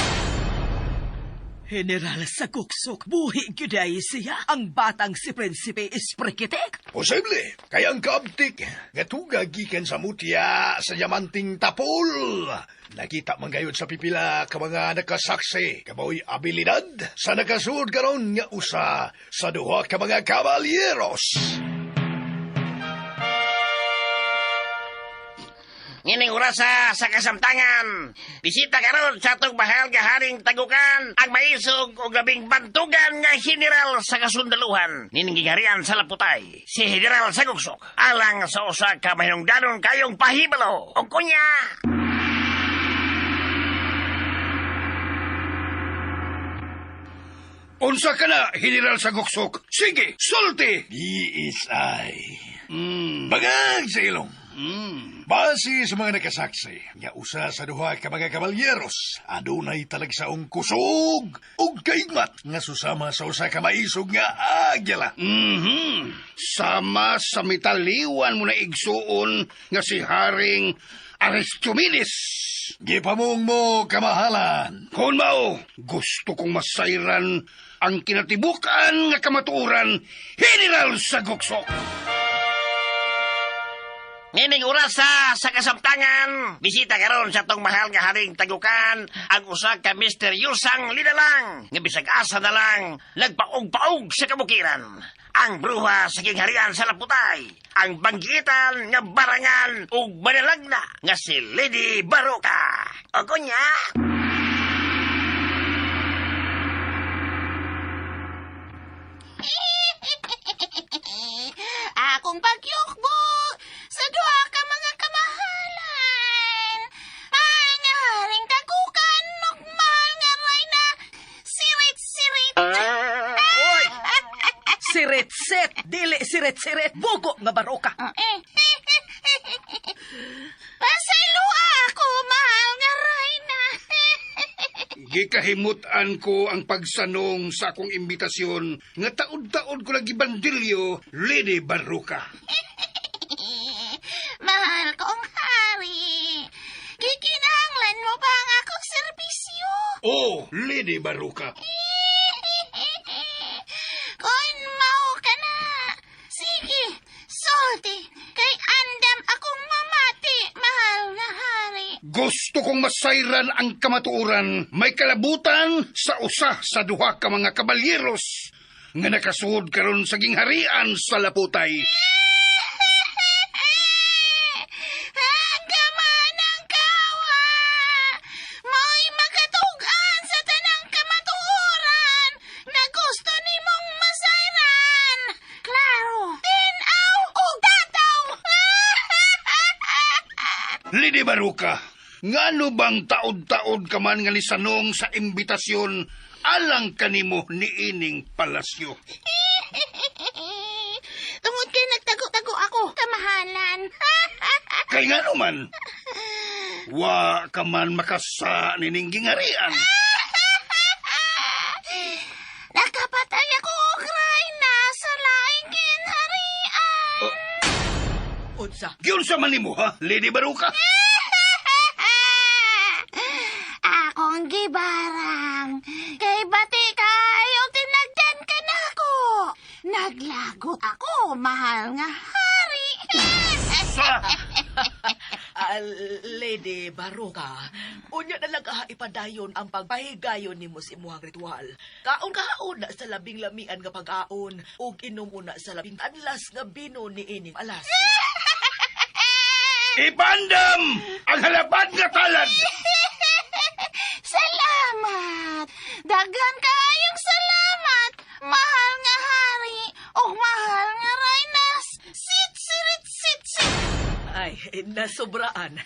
General Saguksok, buhi gyud ay siya ang batang si Prinsipe Isprekitek. Posible, kaya ang kaabtik, nga tuga gikan sa mutya sa diamanting tapol. Nakita man gayud sa pipila ka mga nakasaksi, kamoy abilidad sa nakasuod karon nga usa sa duha ka mga kabalyeros. Nga Nining orasa sa kasamtangan. Bisita karon sa atong mahal nga Haring Tagukan ang maisog og labing bantugan nga general sa kasundaluhan nining giharian sa Laputay. Si General Saguksok alang sa usa ka mahinungdanon kayong pahibalo. Og kunya. Unsa ka na, General Saguksok? Sige, sulti! DSI. Bagag sa ilong. Base sa mga nakasaksi, nga usa sa duha ka mga kabalyeros, adunay talagsaong kusog ug kaigmat nga susama sa usa ka maisog nga agyala. Sama sa mitaliwan mo na igsuon nga si Haring Aristomedes. Gipamong mo kamahalan. Kung mao, gusto kong masayran ang kinatibukan nga kamatuoran, General Saguksok. Nining orasa sa kasamtangan, bisita karon sa atong mahal nga Haring Tagukan ang usa ka misteryosang linalang nga bisag asa na lang nagpaog-paog sa kabukiran. Ang bruha sa gingharian sa Laputay, ang banggitan nga barangan ug manalagna nga si Lady Baroka. O kunya, Akong pagyukbok sa duha ka mga kamahalan. Mahal nga Haring Tagukan ug mahal nga Reyna Sirit-sirit. Oy! Sirit-sit, dili sirit-sirit, bugo nga baroka. Pasayloa ako, mahal nga Reyna. Gikahimutan ko ang pagsanong sa akong imbitasyon nga taod-taod ko lagi bandilyo, Lady Baroka. Mahal kong hari. Kikinahanglan mo ba ang akong serbisyo? Oh, Lady Baroka. Kung mao ka na. Sige, sulti. Kay andam akong mamati, mahal nga hari. Gusto kong masayran ang kamatuoran. May kalabutan sa usa sa duha ka mga kabalyeros nga nakasuod karon sa gingharian sa Laputay. Ang gaman ang kawa! Mo'y makatugan sa tanang kamatuoran na gusto nimong masayran. Klaro, tinaw o tataw! Lady Baroka, ngano bang taod-taod ka man nga nisanong sa imbitasyon alang kanimo niining palasyo? Tungod kay nagtago-tago ako, kamahalan. Kay ngano man, wa ka man makasa nining gingarian. Nakapatay ako og rayna sa laing ginharian. Unsa? Giunsa man nimo ha, Lady Baroka? Akong gibarang. Kay bati kayo tinagdan ka na ako. Naglagot ako, mahal nga hari. Lady Baroka, unya na lang ipadayon ang pagpahigayon nimo sa imuhang ritual. Kaon kaon na sa labing lamian nga pag-aon ug inom una sa labing anlas nga bino ni ining alas. Ipandam ang halabad nga talad. Salamat! Daghan kaayong salamat! Mahal nga hari ug mahal nga raynas. Sit, sirit, sit, sit. Ay, nasobraan.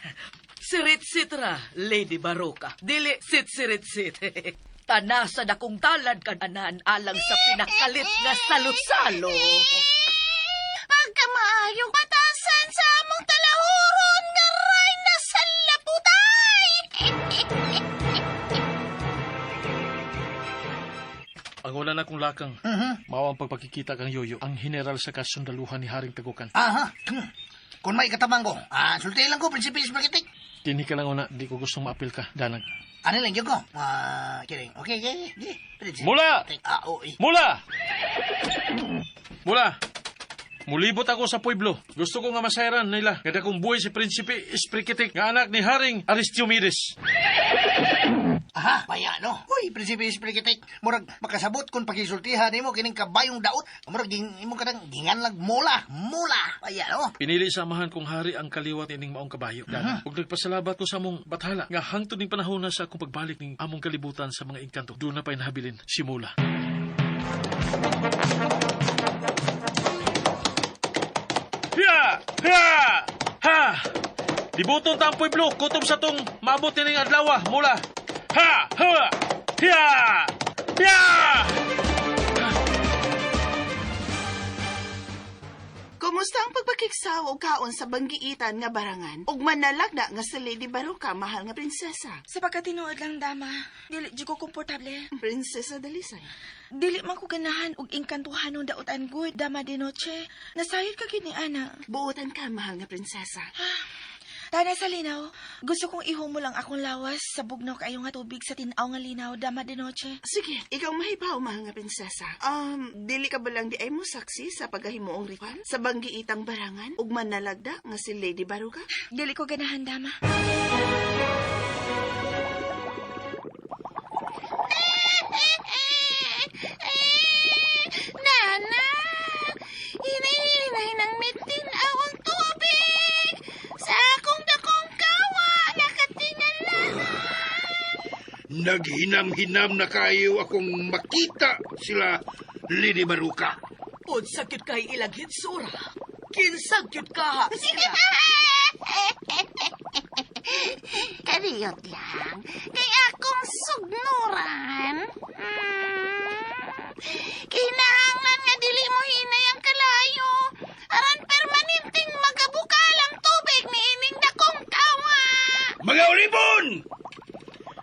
Sirit-sitra, Lady Baroka. Dili, sit-sirit-sit. Tanasa na kong talad kananan alang sa pinakalit nga salo-salo. Pagkamaayong batasan sa among talahuron nga rayna sa Laputay. Ang una na kong lakang, mao ang pagpakikita kang Yoyo, ang general sa kasundaluhan ni Haring Tagukan. Aha. Kung may katabang ko, sulti lang ko, Prinsipe Spaghetti. Dinhi ka lang una, di ko gustong maapil ka, Danag. Ano lang yun ko? Kiring. Okay, okay, okay. Prinsipe. Mula! Oo, eh. Mula! Mula! Mulibot ako sa pueblo. Gusto ko nga masayran nila. Kada kong buhay si Prinsipe Sprikitik, nga anak ni Haring Aristiomedes. Aha, baya no. Uy, Prinsipe Sprikitik, murag makasabot kung pakisultihan nimo kining kabayong daot. Murag imo kanang ginganlag mula, mula. Baya no. Pinili sa amahan kong hari ang kaliwat ining maong kabayo. Dana, ug nagpasalabat ko sa among bathala nga hangtod ning panahon na sa akong pagbalik ning among kalibutan sa mga engkanto. Doon na pa'y nahabilin si Mula. Ya! Ya! Ha! Libuton ta ang pueblo, kutob sa tong maabot nining adlaw, Mula. Ha! Ha! Ya! Ya! Kumusta ang pagpakigsaw og kaon sa banggiitan nga barangan ug manalagna nga si Lady Baruka, mahal nga prinsesa? Sa pagkatinuod lang, dama, dili jud ko komportable. Prinsesa Dalisay. Dili man ko ganahan og engkantuhanong daotan gud, dama de noche. Nasayod ka gid ni ana. Buotan ka, mahal nga prinsesa. Tana sa linaw, gusto kong ihumo lang akong lawas sa bugnaw kaayo nga tubig sa tin-aw nga linaw, dama de noche. Sige, ikaw mahibaw, mahal nga prinsesa. Dili ka ba lang di ay mo saksi sa paghimuong ritual sa banggiitang barangan ug manalagda nga si Lady Baruka? Dili ko ganahan, dama. Nana, hinahinay ng mitin-aw ang tubig sa akong dakong kawa, nakatingala. Naghinam-hinam na kayo akong makita sila, Lady Baruka. Unsa gyud kay ilang hitsura. Kinsa gyud kaha sila. Kariyot lang. Kay akong sugnuran. Kinahanglan nga dili mo hinay ang kalayo. Aran permanenteng magabukal ang tubig ni ining dakong kawa. Mga ulibon!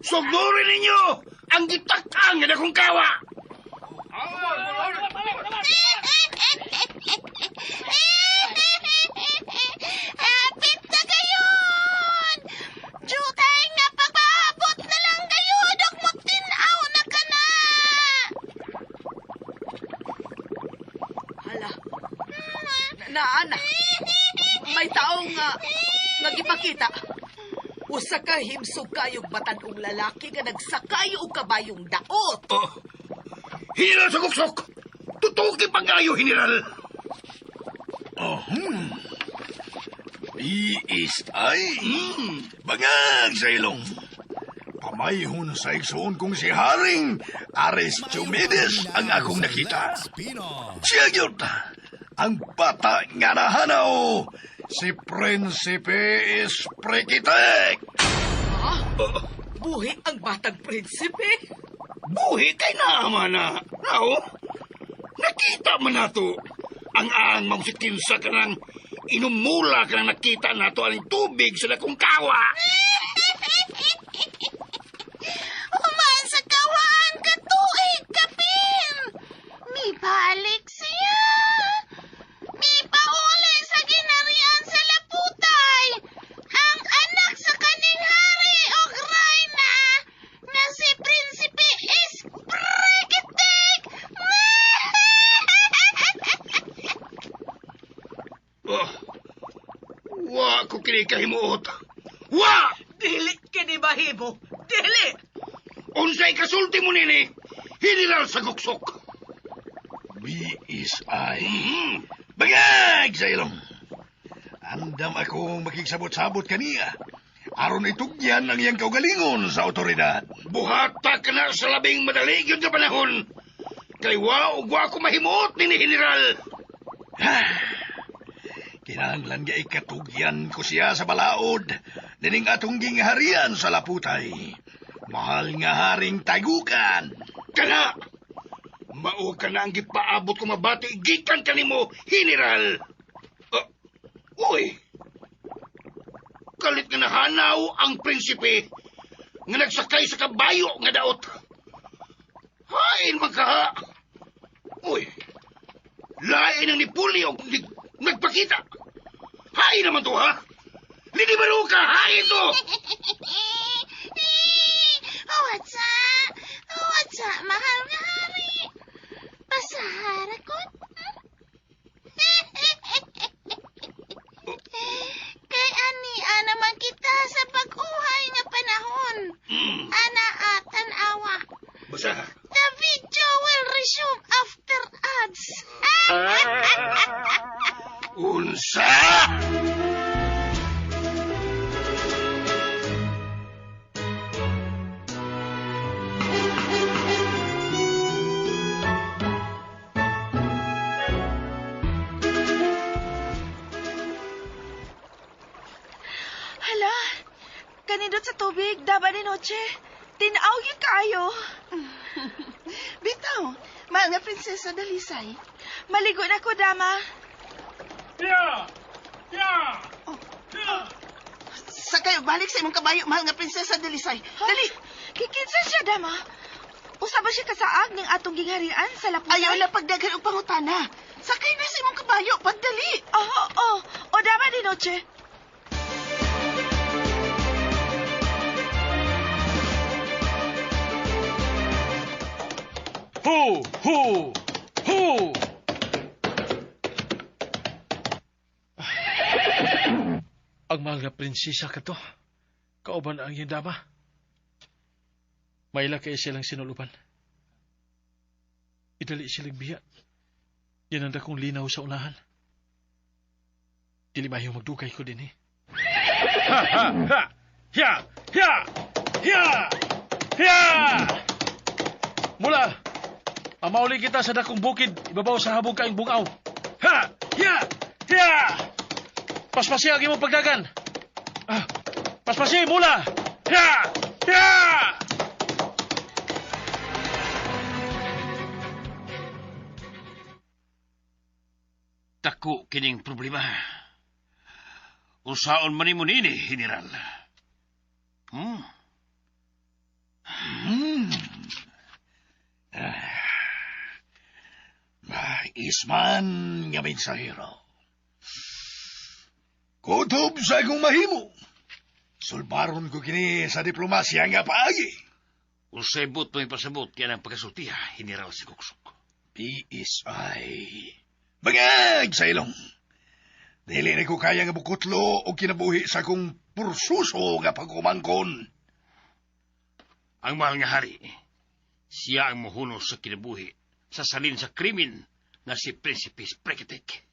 Sugnurin ninyo ang gitak-ang nga dakong kawa! Hapit na gayon! Jutay nga pagpaabot na lang gayon! Dok mo tinaw na ka na! Hala. Naana. May tao nga gipakita. Usa ka himsog kayog batan-ong lalaki nga nagsakay og kabayong daot. Oh, General sa guksok! Tutuki pag-ayo, General! Oh, BSI. Bangag sa ilong. Pamayhon sa igsoon kong si Haring Aris Diomedes ang akong nakita. Siya gyud, ang bata nga nahanaw, si Prinsipe Esprekitek. Ha? Buhi ang batang prinsipe? Buhi kay naama na. Nao, nakita man nato. Ang ang mausikinsa ka ng inumula ka nang nakita nato ang tubig sa dakong kawa. Human sa kawaan ka tuig kapin. Mibalik siya. Mipauli sa ginarian sa Laputay. Ang anak sa kaning hari og rayna nga si Prinsipe Esprekitik. Oh, wa ko kini kahimuot. Wa! Dili kini mahimo. Dili! Unsay kasulti mo nini? General sa guksok. BSI. Bangag sa ilong. Andam akong makigsabot-sabot kaniya. Aron itugyan ang iyang kaugalingon sa otoridad. Buhata ka na sa labing madali yun sa panahon. Kay wa ug wa ko mahimuot nini General. Kinahanglan nga ikatugyan ko siya sa balaod nining atong gingharian sa Laputay. Mahal nga haring Tagukan. Kana! Mao ka na ang gipaabot ko mabati gikan kanimo, General. Uy! Kalit nga nahanaw ang prinsipe nga nagsakay sa kabayo nga daot. Hain man kaha. Uy! Lain ang nipuli og nagpakita. Hain naman to, ha? Lady Baruka, hain to! Watsa! Watsa, mahal nga hari! Pasahara ko. Kay ani naman kita sa pag-uhay nga panahon. Ana Kanindot sa tubig, daba ni noche. Tinaw yun kaayo. Bitaw, mahal nga prinsesa Dalisay. Maligo na ko, dama. Ya! Ya! Oh. Oh. Sakay, balik sa imong kabayo, mahal nga prinsesa Dalisay. Dali! Kikinsa siya, dama. Usa ba siya kasaag ning atong gingharian sa Laputay? Ayaw na pagdaghan og pangutana. Sakay na sa imong kabayo, pagdali. Oh, oh, o dama di noche. Ho! Ho! Ho! Ang mahal nga prinsesa ka to. Kauban ang iyang dama. Maila kay silang sinuluban. Idali silang biya. Yan ang dakong linaw sa unahan. Dili mayo magdugay ko din eh. Ha ha ha! Ya! Ya! Ya! Ya! Mula! Pamauli kita sa dakong bukid, ibabaw sa habog kaing bungaw. Ha! Ya! Ya! Paspasi ang imong pagdagan. Ah, paspasi, mula! Ya! Ya! Dako kining problema. Usaon man nimo nini, General. Hmm? Hmm. Ah, isman nga mensahero. Kutob sa akong mahimo. Sulbaron ko kini sa diplomasya nga paagi. Usay but mo ipasabot kaya ng pagkasultiha, General Siguksok. PSI. Bangag sa ilong. Dili na ko kaya nga bukutlo o kinabuhi sa akong pursuso nga pagkumangkon. Ang mahal nga hari, siya ang muhunos sa kinabuhi sa salin sa krimen nga si Prinsipe Spreketek.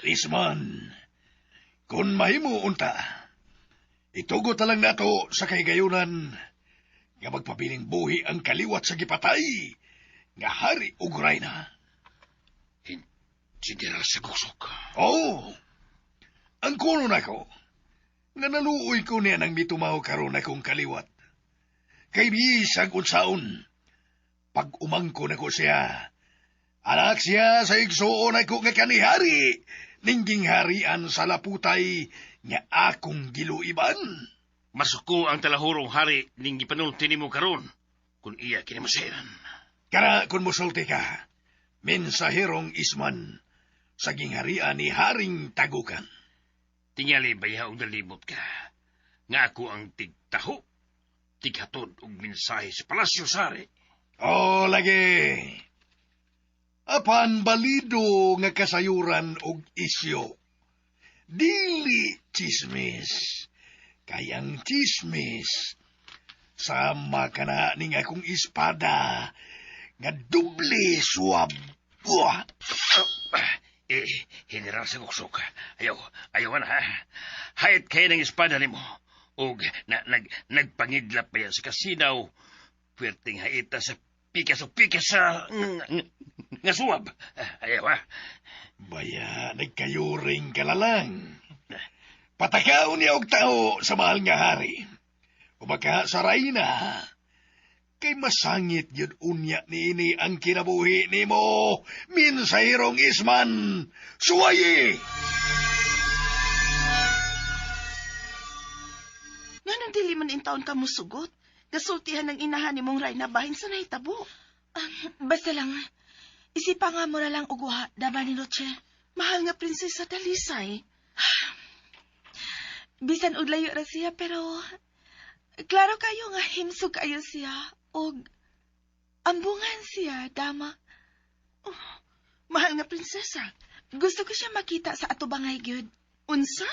Isman, kung mahimo unta, itugot na lang nato sa kahigayunan nga magpabiling buhi ang kaliwat sa gipatay nga hari ug rayna. General Sagusok. Oo. Ang kuno nako, nga naluoy ko niya nang mitumaw karon akong kaliwat. Kay bisag unsaon, pag umangko nako siya, anak siya sa igsuon ako nga kanihari, ningging harian sa Laputay nga akong giluiban. Masuko ang talahurong hari ning gipanulti nimo karon kung iya kini masayran. Kara kung musulti ka, mensaherong isman sa gingharian ni Haring Tagukan. Tingali baya og nalibot ka, nga ako ang tigtaho, tighatod og mensahe sa palasyo sari. O lagi, apan balido nga kasayuran og isyo. Dili chismis, kayang chismis, sama ka na ning akong espada, nga doble suwab. Buah. General Saguksok, ayaw na ha. Hayat kayo ng espada nimo. Og nagpangidlap pa yan sa kasinaw. Puwerteng haita sa pikas o pikas sa nga suwab. Ayaw ha. Baya, nagkayuring ka na lang. Patakaw niya og tao sa mahal nga hari. O baka sa rayna. Kay masangit yun unya niini ang kinabuhi nimo, minsahirong isman, suwayi! Nganong dili man intaon ka musugot? Gasultihan ng inahan nimong rayna bahin sa nahitabo. Basta lang, isipa nga mo na lang uguha, dama ni Noche. Mahal nga prinsesa Dalisay. Bisan og layo ra siya, pero klaro kayo nga himsog kayo siya. Og ambungan siya, dama. Oh, mahal nga prinsesa. Gusto ko siya makita sa atubangay gyud. Unsa?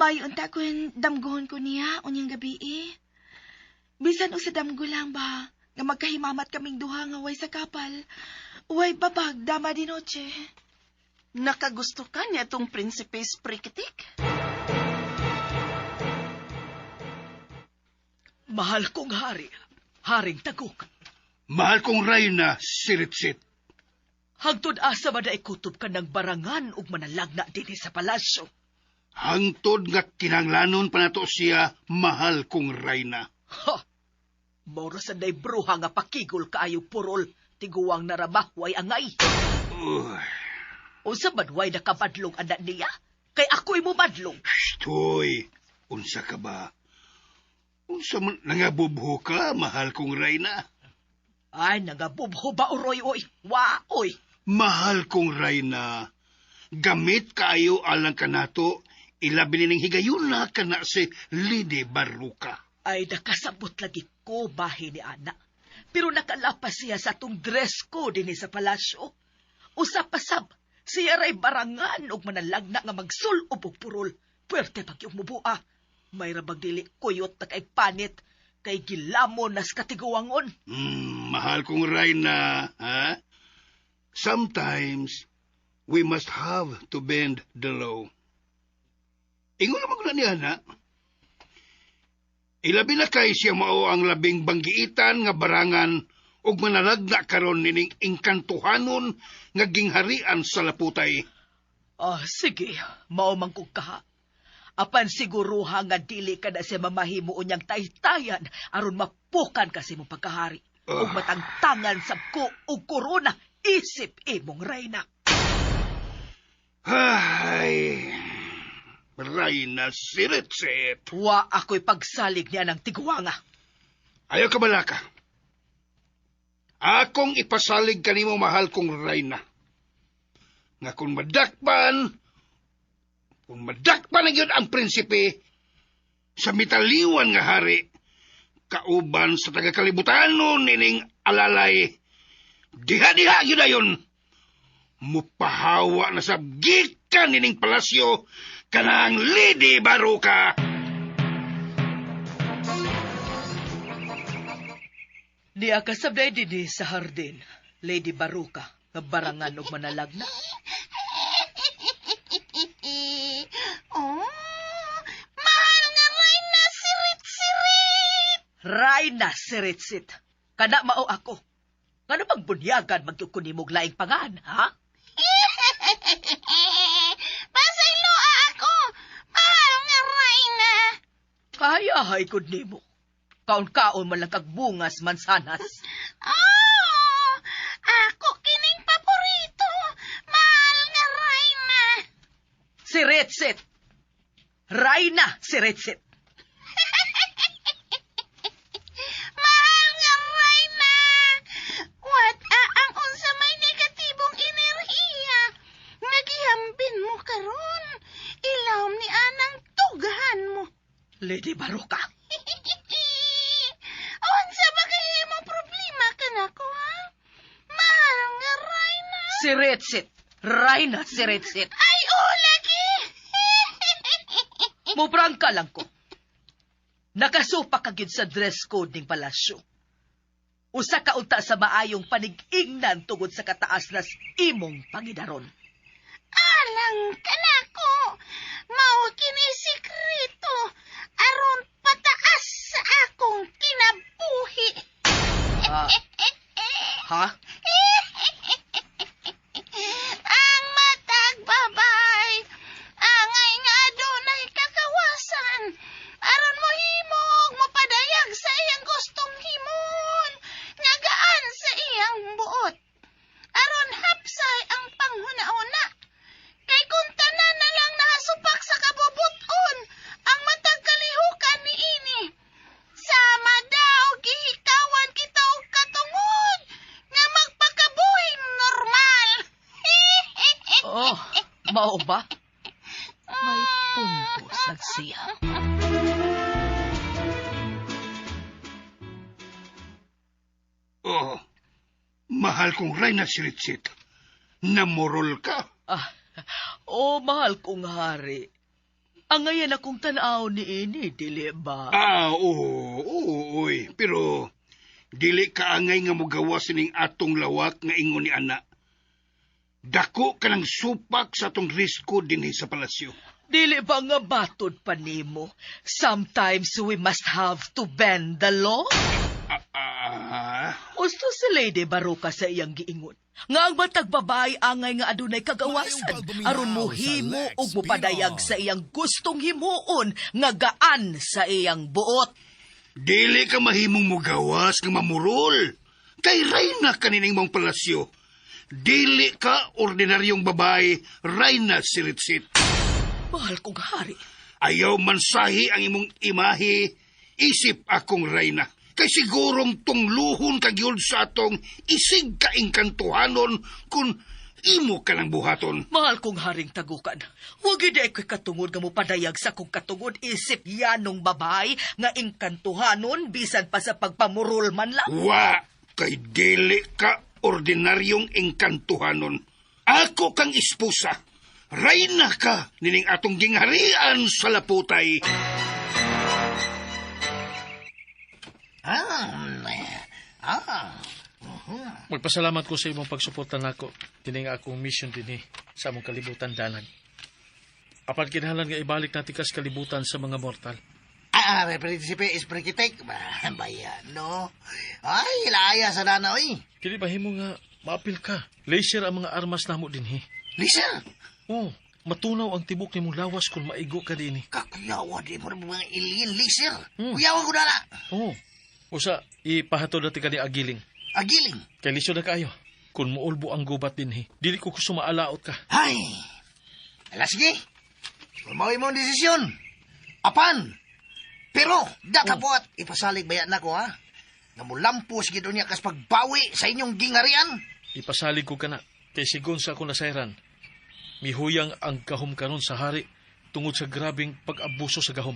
Mayo unta kun damgohon ko niya unyang gabi eh. Bisan og sa damgo lang ba, nga magkahimamat kaming duha nga way sa kapal. Way babag, dama di noche. Nakagusto ka niya itong Prinsipe Sprikitik? Mahal kong hari, Haring Taguk. Mahal kong reyna, Siritsit. Hangtod asa ba na ikutob ka ng barangan ug manalagna dinhi sa palasyo? Hangtod nga kinanglanon pa nato siya, mahal kong rayna. Ha! Moro sa day bruha nga pakigol kaayo purol, tiguang narabahway angay. Uy. Unsa man way nakabadlong anak niya? Kay ako'y mubadlong. Shh, unsa ka ba? Unsa man nangabubho ka, mahal kong rayna? Ay, nangabubho ba, uroy, oy? Wa, oy. Mahal kong rayna, gamit kaayo alang kanato, ilabi nining higayuna kana si Lady Baruka. Ay, nakasabot lagi ko, bahin ni Ana. Pero nakalapas siya sa atong dress code dinhi sa palasyo. Usa pasab, siya ray barangan og manalagna nga magsulob og purol. Puwerte pag yung mubua. May rabag dili kuyot na kay panit, kay gilamo nas katiguangon. Mahal kong Rayna, ha? Sometimes, we must have to bend the law. Ingon naman ko na niya, na. Ilabi na kay siya mao ang labing banggiitan nga barangan ug manalagna karon nining engkantuhanon nga gingharian sa Laputay. Ah, sige, mao man kog kaha. Apan siguruha nga dili ka na siya mamahimo unyang taytayan aron mapukan kasi mong pagkahari. Ug matangtangan sab ko og korona isip imong reyna. Ay, Reyna Siritsit. Wa ako'y pagsalig niya ng tiguanga. Ayaw ka balaka. Akong ipasalig kanimo mahal kong reyna. Nga kung madakpan na gyud ang prinsipe sa mitaliwan nga hari, kauban sa tagakalibutanon nining alalay, diha-diha gyud ayon. Mupahawa na sa gikan nining palasyo kanang Lady Baruka. Niya kasabday dinhi sa hardin, Lady Baruka, nga barangan og manalagna. Oh, mahal nga Reyna Sirit-sirit. Reyna Siritsit. Kana mao ako. Ngano pagbunyagan magyud ko nimog laing pangan, ha? Pasayloa ako. Mahal nga Reyna. Kaya hay gud nimo. Kaon-kaon man lang kag bungas mansanas. Oh, ako kining paborito. Mahal nga Reyna. Siritsit. Reyna Siritsit. Mahal nga Reyna. What ang unsa may negatibong enerhiya? Nagihambin mo karon. Ilawom ni anang tugahan mo. Lady Baruka. Unsa ba kay imong problema kanako, ha? Mahal nga Reyna. Siritsit. Reyna Siritsit. Ay, oh, lagi. Muprangka lang ko. Nakasupa ka gyud sa dress code ning palasyo. Usa ka unta sa maayong panig-ingnan tungod sa kataas nas imong pangidaron. Alang kanako, mao kini sekreto aron pataas sa akong kinabuhi. Ha? Ang matag babay, angay nga adunay kakawasan, aron mohimog mopadayag sa iyang gustong himon, nga gaan sa iyang buot. Aron hapsay ang panghuna-una. Kay kung tanan na lang nahasupak sa kabubuton, ang matag kalihukan niini. Sama daw gihikawan kita og katungod nga magpakabuhing normal. Oh, mao ba? May punto sad siya. Oh, mahal kong Reyna Siritsit. Namurol ka. Ah, oh, mahal kong hari. Angayan akong tan-aw ni ini, dili ba? Ah, oo, oo, oy. Pero, dili ka angay nga mugawa sining atong lawak nga ingon ni ana. Dako ka ng supak sa atong risko dinhi sa palasyo. Dili ba nga matod pa nimo? Sometimes we must have to bend the law. Husto si Lady Baroka sa iyang giingon. Nga ang matag babae angay nga adunay kagawasan aron mohimo ug mopadayag sa iyang gustong himuon nga gaan sa iyang buot. Dili ka mahimong mugawas nga mamurol. Kay reyna kanining mong palasyo. Dili ka ordinaryong babae, reyna siritsit. Mahal kong hari. Ayaw mansahi ang imong imahe, isip akong reyna. Kay sigurong tungluhon ka gyud sa atong isig ka engkantuhanon kung imo ka ng buhaton. Mahal kong haring tagukan. Huwag yun ay ko'y katungod nga mopadayag sa kong katungod isip yanong babae nga engkantuhanon bisan pa sa pagpamurol man lang. Wa, kay dili ka ordinaryong engkantuhanon. Ako kang esposa. Reyna ka nining atong gingharian sa Laputay. Magpasalamat ko sa imong pagsuporta nako kining akong mission dinhi sa among kalibutan danag. Apan kinahanglan nga ibalik natin kas kalibutan sa mga mortal. Prinsipe Sprikitek. Baya, no? Ay, ilaya sa dana, oy. Dili ba himo nga maapil ka? Laser ang mga armas namo dinhi. Laser? Oh, matunaw ang tibok nimong lawas kung maigo ka dinhi. Kakuyawa di mo mga alien laser. Kuyawa ko dana. Oh. Usa, ipahatod natin ka ni Agiling. Agiling? Kay lisod na kaayo. Kung muulbo ang gubat dinhi, dili ko gusto maalaot ka. Ay! Ala, sige. Kung mao imong desisyon. Apan! Pero, datapot, ipasalig bayan nako, ha? Nga mulampos gid unya kas pagbawi sa inyong gingarian. Ipasalig ko kana. Kay sigon sa akong nasayran, mihuyang ang gahom karon sa hari tungod sa grabing pag-abuso sa gahom.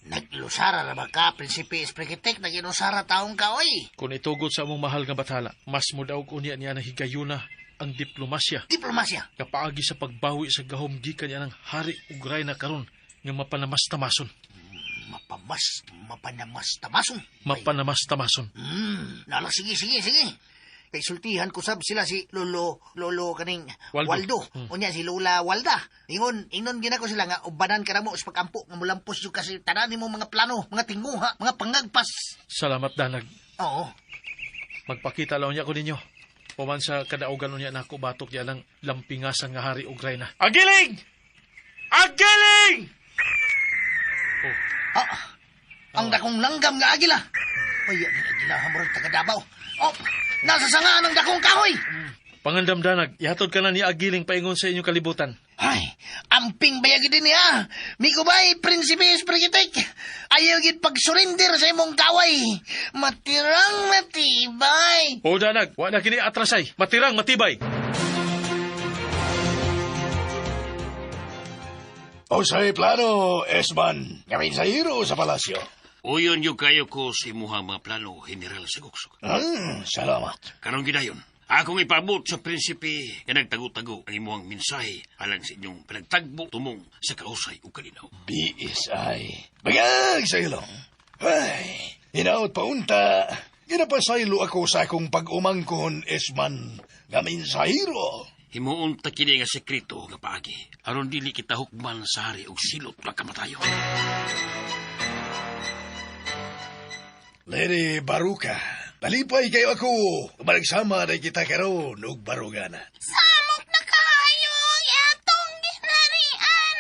Naglusara na ba ka, Prinsipe Sprikitek? Naginusara taong ka, oy. Kung itugot sa among mahal nga bathala, mas mudaog unya niya na higayuna ang diplomasya. Diplomasya? Kapaagi sa pagbawi sa gahom gikan niya ng hari ug rayna karon nga mapanamastamason. Mapanamastamason? Mapanamastamason. Nala, sige. Kay sultihan ko sab sila si Lolo kaning Waldo. Waldo. Unya si Lola Walda. Ingon ginako sila nga ubanan ka mo sa pagampo nga mulampos yung kasi tanan nimo mga plano, mga tinguha, mga pangagpas. Salamat danag. Oo. Magpakita lang unya ko ninyo. Puman sa kadaugan unya nako batok diya lang lampingasan nga hari og rayna. Agiling! Agiling! Oh. Ang dakong langgam nga agila. Ay, ang agila hamurag taga Davao. Oh, nasa sangaan ang dakong kahoy. Pangandam danag, ihatod ka na ni Agiling paingon sa inyong kalibutan. Ay, amping bayag din niya. Mikubay, Prinsipe Sprikitek. Ayaw gid pag-surrender sa imong kaway. Matirang matibay. O danag, wa na kini atrasay. Matirang matibay. O sa plano, Esman, kami sa hero sa palasyo. Uyon yung kayo ko sa imuhang mga plano, General Saguksok. Salamat. Karong gidayon, akong ipabot sa prinsipe nga nagtago-tago ang imuhang mensahe alang sa inyong pinagtagbo tumong sa kausay ug kalinaw. BSI. Bagag sa ilong. Ay, hinaot pa unta. Ginapasaylo ako sa akong pag-umangkon, Esman, nga mensahero. Himuon ta kini nga sekreto nga paagi. Aron dili kita hukman sa hari og silot nga kamatayon. Lady Baruka, palipay kayo ako. Managsama na kita karon og barugana. Samok na kaayo atong ginarian.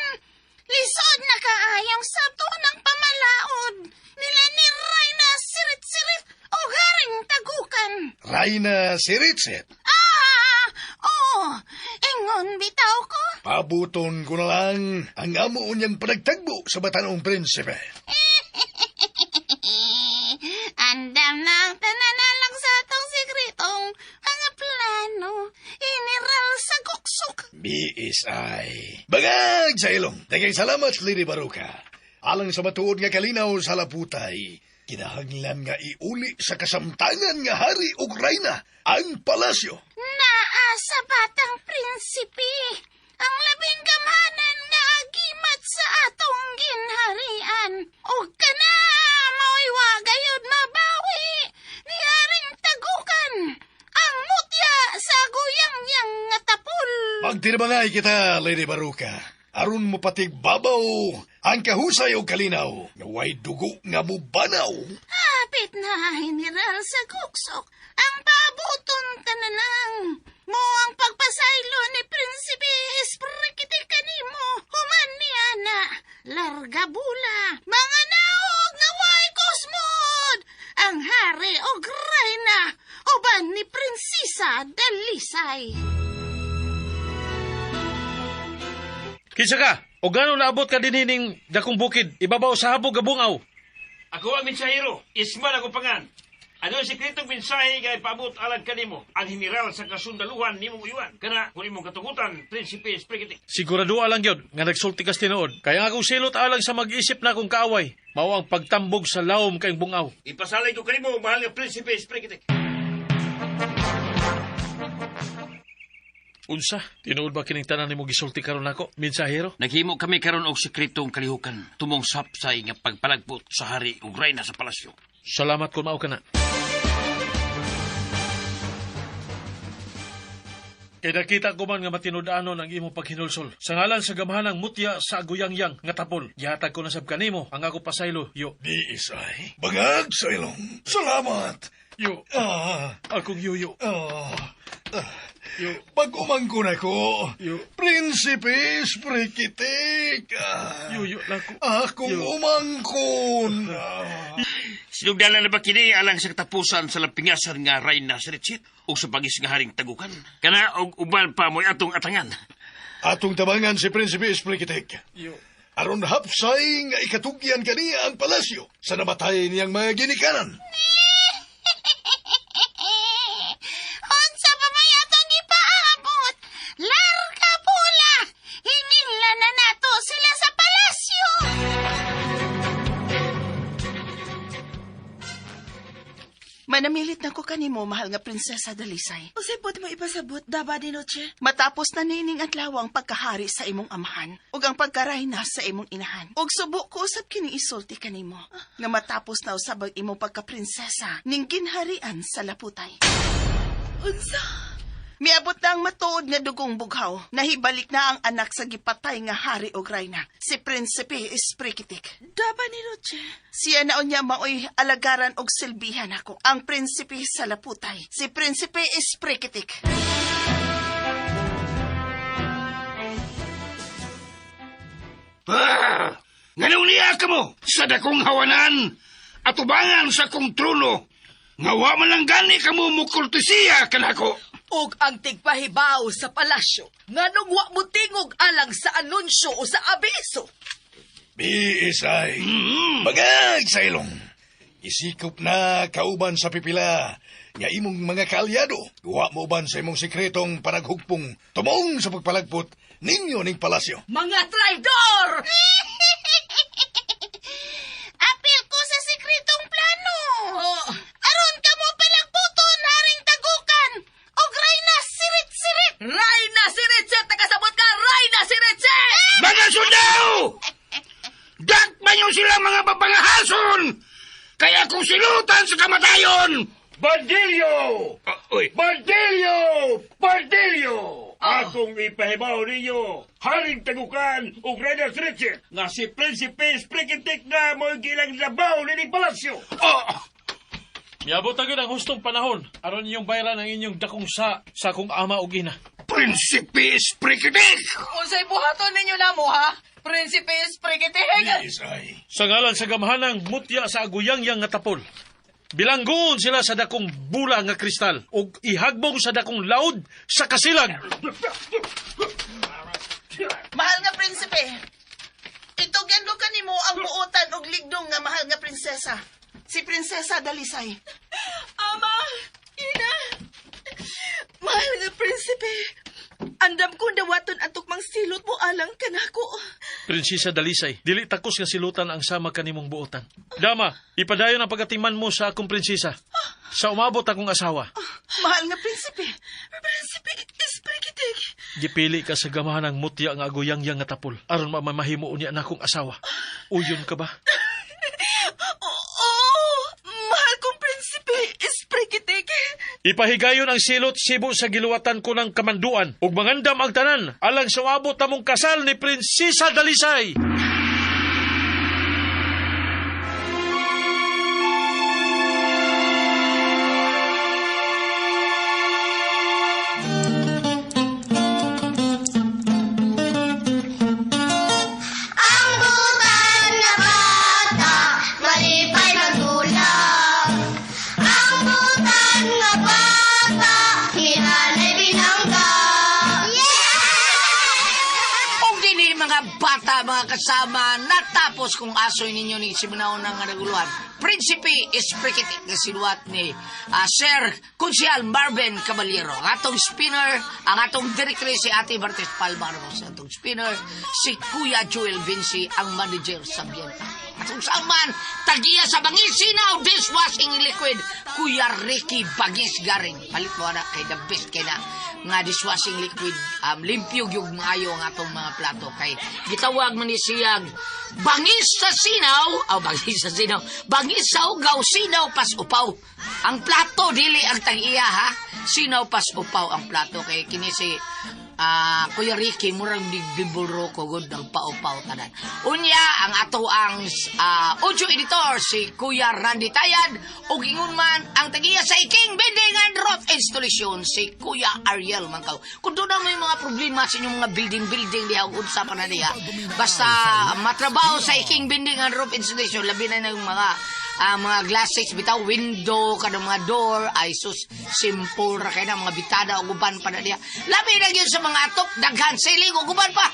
Lisod na kaayong sabto ng pamalaod. Nila ni Rayna sirit-sirit o haring tagukan. Rayna sirit-sirit? Oo. Ingon bitaw ko. Pabuton ko na lang ang amo niyang panagtagbo sa batanong prinsipe. Andam na ang tananalang sa atong sekretong mga plano. General sa guksok. BSI. Bagag sa ilong. Daghang salamat, Lady Baruka. Alang sa matuod nga kalinaw sa Laputay, kinahanglan nga iuli sa kasamtangan nga hari ug rayna ang palasyo. Naa sa batang prinsipe, ang labing gamhanan nga agimat sa atong ginharian. Og kana mao'y wa gayud mabawi ni Haring Tagukan ang mutya sa guyang-yang nga tapol. Magtinabangay kita, Lady Baruka. Aron mo patig babaw ang kahusay o kalinaw, nga way dugo nga mubanaw. Happy Hapit na, General sa Guksok. Ang paabuton ka na lang. Mo ang pagpasaylo ni Prinsipe Esprikitik kanimo. Human ni ana. Larga bula. Mga naog nga way kusmod. Ang hari og reyna. Uban ni Prinsesa Dalisay. Kinsa ka? O gano'n naabot ka din ning dakong bukid, ibabaw sa habog gabungaw. Ako ang mensahero, Isman ako pangan. Ano ang sekretong mensahe nga ipaabot alang kanimo? Ang general sa kasundaluhan nimong uyuan. Kana kung imong katugutan, Prinsipe Sprikitik. Sigurado alang yun, nga nagsulti kas tinuod. Kaya nga akong silot alang sa mag-isip na akong kaaway. Mao ang pagtambog sa lawom kayong bungaw. Ipasalay ko kanimo, mahal nga Prinsipe Sprikitik. Unsa? Tinuod ba kining tanan nimo gisulti karon nako, mensahero? Naghimo kami karon og sekretong kalihukan tumong sapsay nga pagpalagpot sa hari ug reyna sa palasyo. Salamat kung mao ka na. Kay nakita ko man nga matinud-anon ang imong paghinulsol. Sa ngalan sa gamhanang mutya sa aguyangyang nga tapol, gihatag ko na sab kanimo ang ako pasaylo, yo. Di isay. Bangag sa ilong. Salamat. Yo. Akong yuyo. Yo. Pag-umangkon ako, Yo. Prinsipe Sprikitik. Yuyo nako. Akong Yo. umangkon. Sinugdalan na ba kini alang sa katapusan sa lampingasan nga reyna sa Richit ug sa pagis nga haring tagukan? Kana og uban pa mo'y atong atangan. Atong tabangan si Prinsipe Sprikitik. Yo. Aron hapsay nga ikatugyan kaniya ang palasyo sa namatay niyang mga ginikanan. Unsa pa may atong ipaabot? Larga pula! Hingila na nato sila sa palasyo! Manamilit na ko kanimo, mahal nga Prinsesa Dalisay. Unsay pwede mo ipasabot, daba di noche? Matapos na nining adlaw ang pagkahari sa imong amahan ug ang pagkarayna sa imong inahan. Ug subo ko usab kini isulti kanimo nga matapos na usab ang imong pagkaprinsesa ning ginharian sa Laputay. Unsa? Miabot na ang matuod nga dugong bughaw. Nahibalik na ang anak sa gipatay nga hari og rayna, si Prinsipe Sprikitik. Daba ni noche. Siya na unya maoy alagaran og silbihan ako, ang prinsipe sa Laputay, si Prinsipe Sprikitik. Ah! Nganong niya ka mo sa dakong hawanan at ubangan sa kong trono. Nga wa man lang gani ka mo mukurtesiya kanako. Ug ang tigpahibaw sa palasyo, nganong wa mo tingog alang sa anunsyo o sa abiso. BSI. Bagag sa ilong. Isikop na kauban sa pipila nga imong mga kaalyado. Wa mo uban sa imong sikretong panaghugpong tumong sa pagpalagpot ninyo ning palasyo. Mga traidor! Apil ko sa sikretong plano. Aron ka mo palagputon, Haring Tagukan. Og Reyna Sirit-Sirit. Reyna Sirit-Sirit! Nakasabot ka! Reyna Sirit-Sirit! Mga sundao! Dakpan niyo sila mga babangahason! Kaya kung silutan sa kamatayon! Bandilyo! Oy. Bandilyo! Bandilyo! Akong ipahibaw ninyo, Haring Tagukan ug Reyna Sirit-Sirit, nga si Prinsipe Sprikitik na mo'y gilang labaw nining palasyo. Oh! Miabot na gyud ang hustong panahon aron inyong bayaran ang inyong dakong sa akong ama ug ina. Prinsipe Sprikitik! Unsay buhaton ninyo namo ha? Prinsipe Sprikitik! BSI. Sa ngalan sa gamhanang mutya sa aguyangyang nga tapol. Bilanggoon sila sa dakong bula nga kristal ug ihagbong sa dakong laud sa kasilag. Mahal nga prinsipe, itugyan ko kanimo ang buotan og ligdong nga mahal nga prinsesa. Si Prinsesa Dalisay. Ama! Ina! Mahal nga prinsipe, andam kong dawaton ang tukmang silot mo alang kanako. Prinsesa Dalisay, dili takos nga silutan ang sama kanimong buotan. Dama, ipadayon ang pagatiman mo sa akong prinsesa. Sa umabot akong asawa. Mahal nga prinsipe. Prinsipe, Sprikitik. Gipili ka sa gamahan ng mutya nga aguyangyang nga tapol. Aron mamahimo unya na akong asawa. Uyon ka ba? Oo, mahal kong prinsipe, Sprikitik. Ipahigayon ang silot sibo sa giluwatan ko ng kamanduan. Ug mangandam ang tanan alang sa umabot namong kasal ni Prinsesa Dalisay. Ang butan nga bata, hinanay binangga. Og dinhi mga bata, mga kasama, natapos kung asoy ninyo ni Simunaw ng naguluhan. Prinsipe Esprekitik na sinuwat ni Sir Kunsyal Marvin Caballero. Ang atong spinner, ang atong director si Ate Martes Palma Ramos. Ang atong spinner, si Kuya Joel Vinci, ang manager sa Bienta. At kung saan man, tagiya sa Bangisinaw dishwashing liquid, Kuya Ricky Bagis Garing. Palit mo na kay the best kay na nga dishwashing liquid, limpyo gyud maayo ang atong mga plato kay gitawag man ni siyag bangis sa sinaw, aw bangis sa sinaw, bangis sa ugaw, sinaw pas upaw. Ang plato dili ang tag-iya ha. Sinaw pas upaw ang plato kay kini si Kuya Ricky murag digdiburo ko gud ng paupaw tanan. Unya ang ato ang audio editor si Kuya Randy Tayad ug ingon man ang tagiya sa Iking Building and Roof Installation si Kuya Ariel Mangkaw. Kung doon na may mga problema sa inyong mga building-building diha ug unsa pa na diha, basta matrabaho sa Iking Building and Roof Installation, labi na yung mga glasses bitaw window kanang mga door ay sus simple ra kay na mga bitada ug uban pa na diha. Labi na gyud sa mga atop daghan ceiling ug uban pa.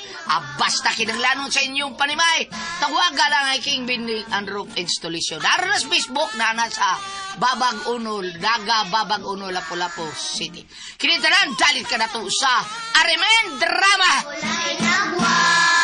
Basta kinanglanon sa inyong panimay. Tawaga lang ay King Building and Roof Installation. Naroon na sa Facebook na sa Babag Uno, Daga Babag Uno, Lapu-Lapu City. Kini tanan dalit ka na to sa Arimen Drama. Walay nagwa.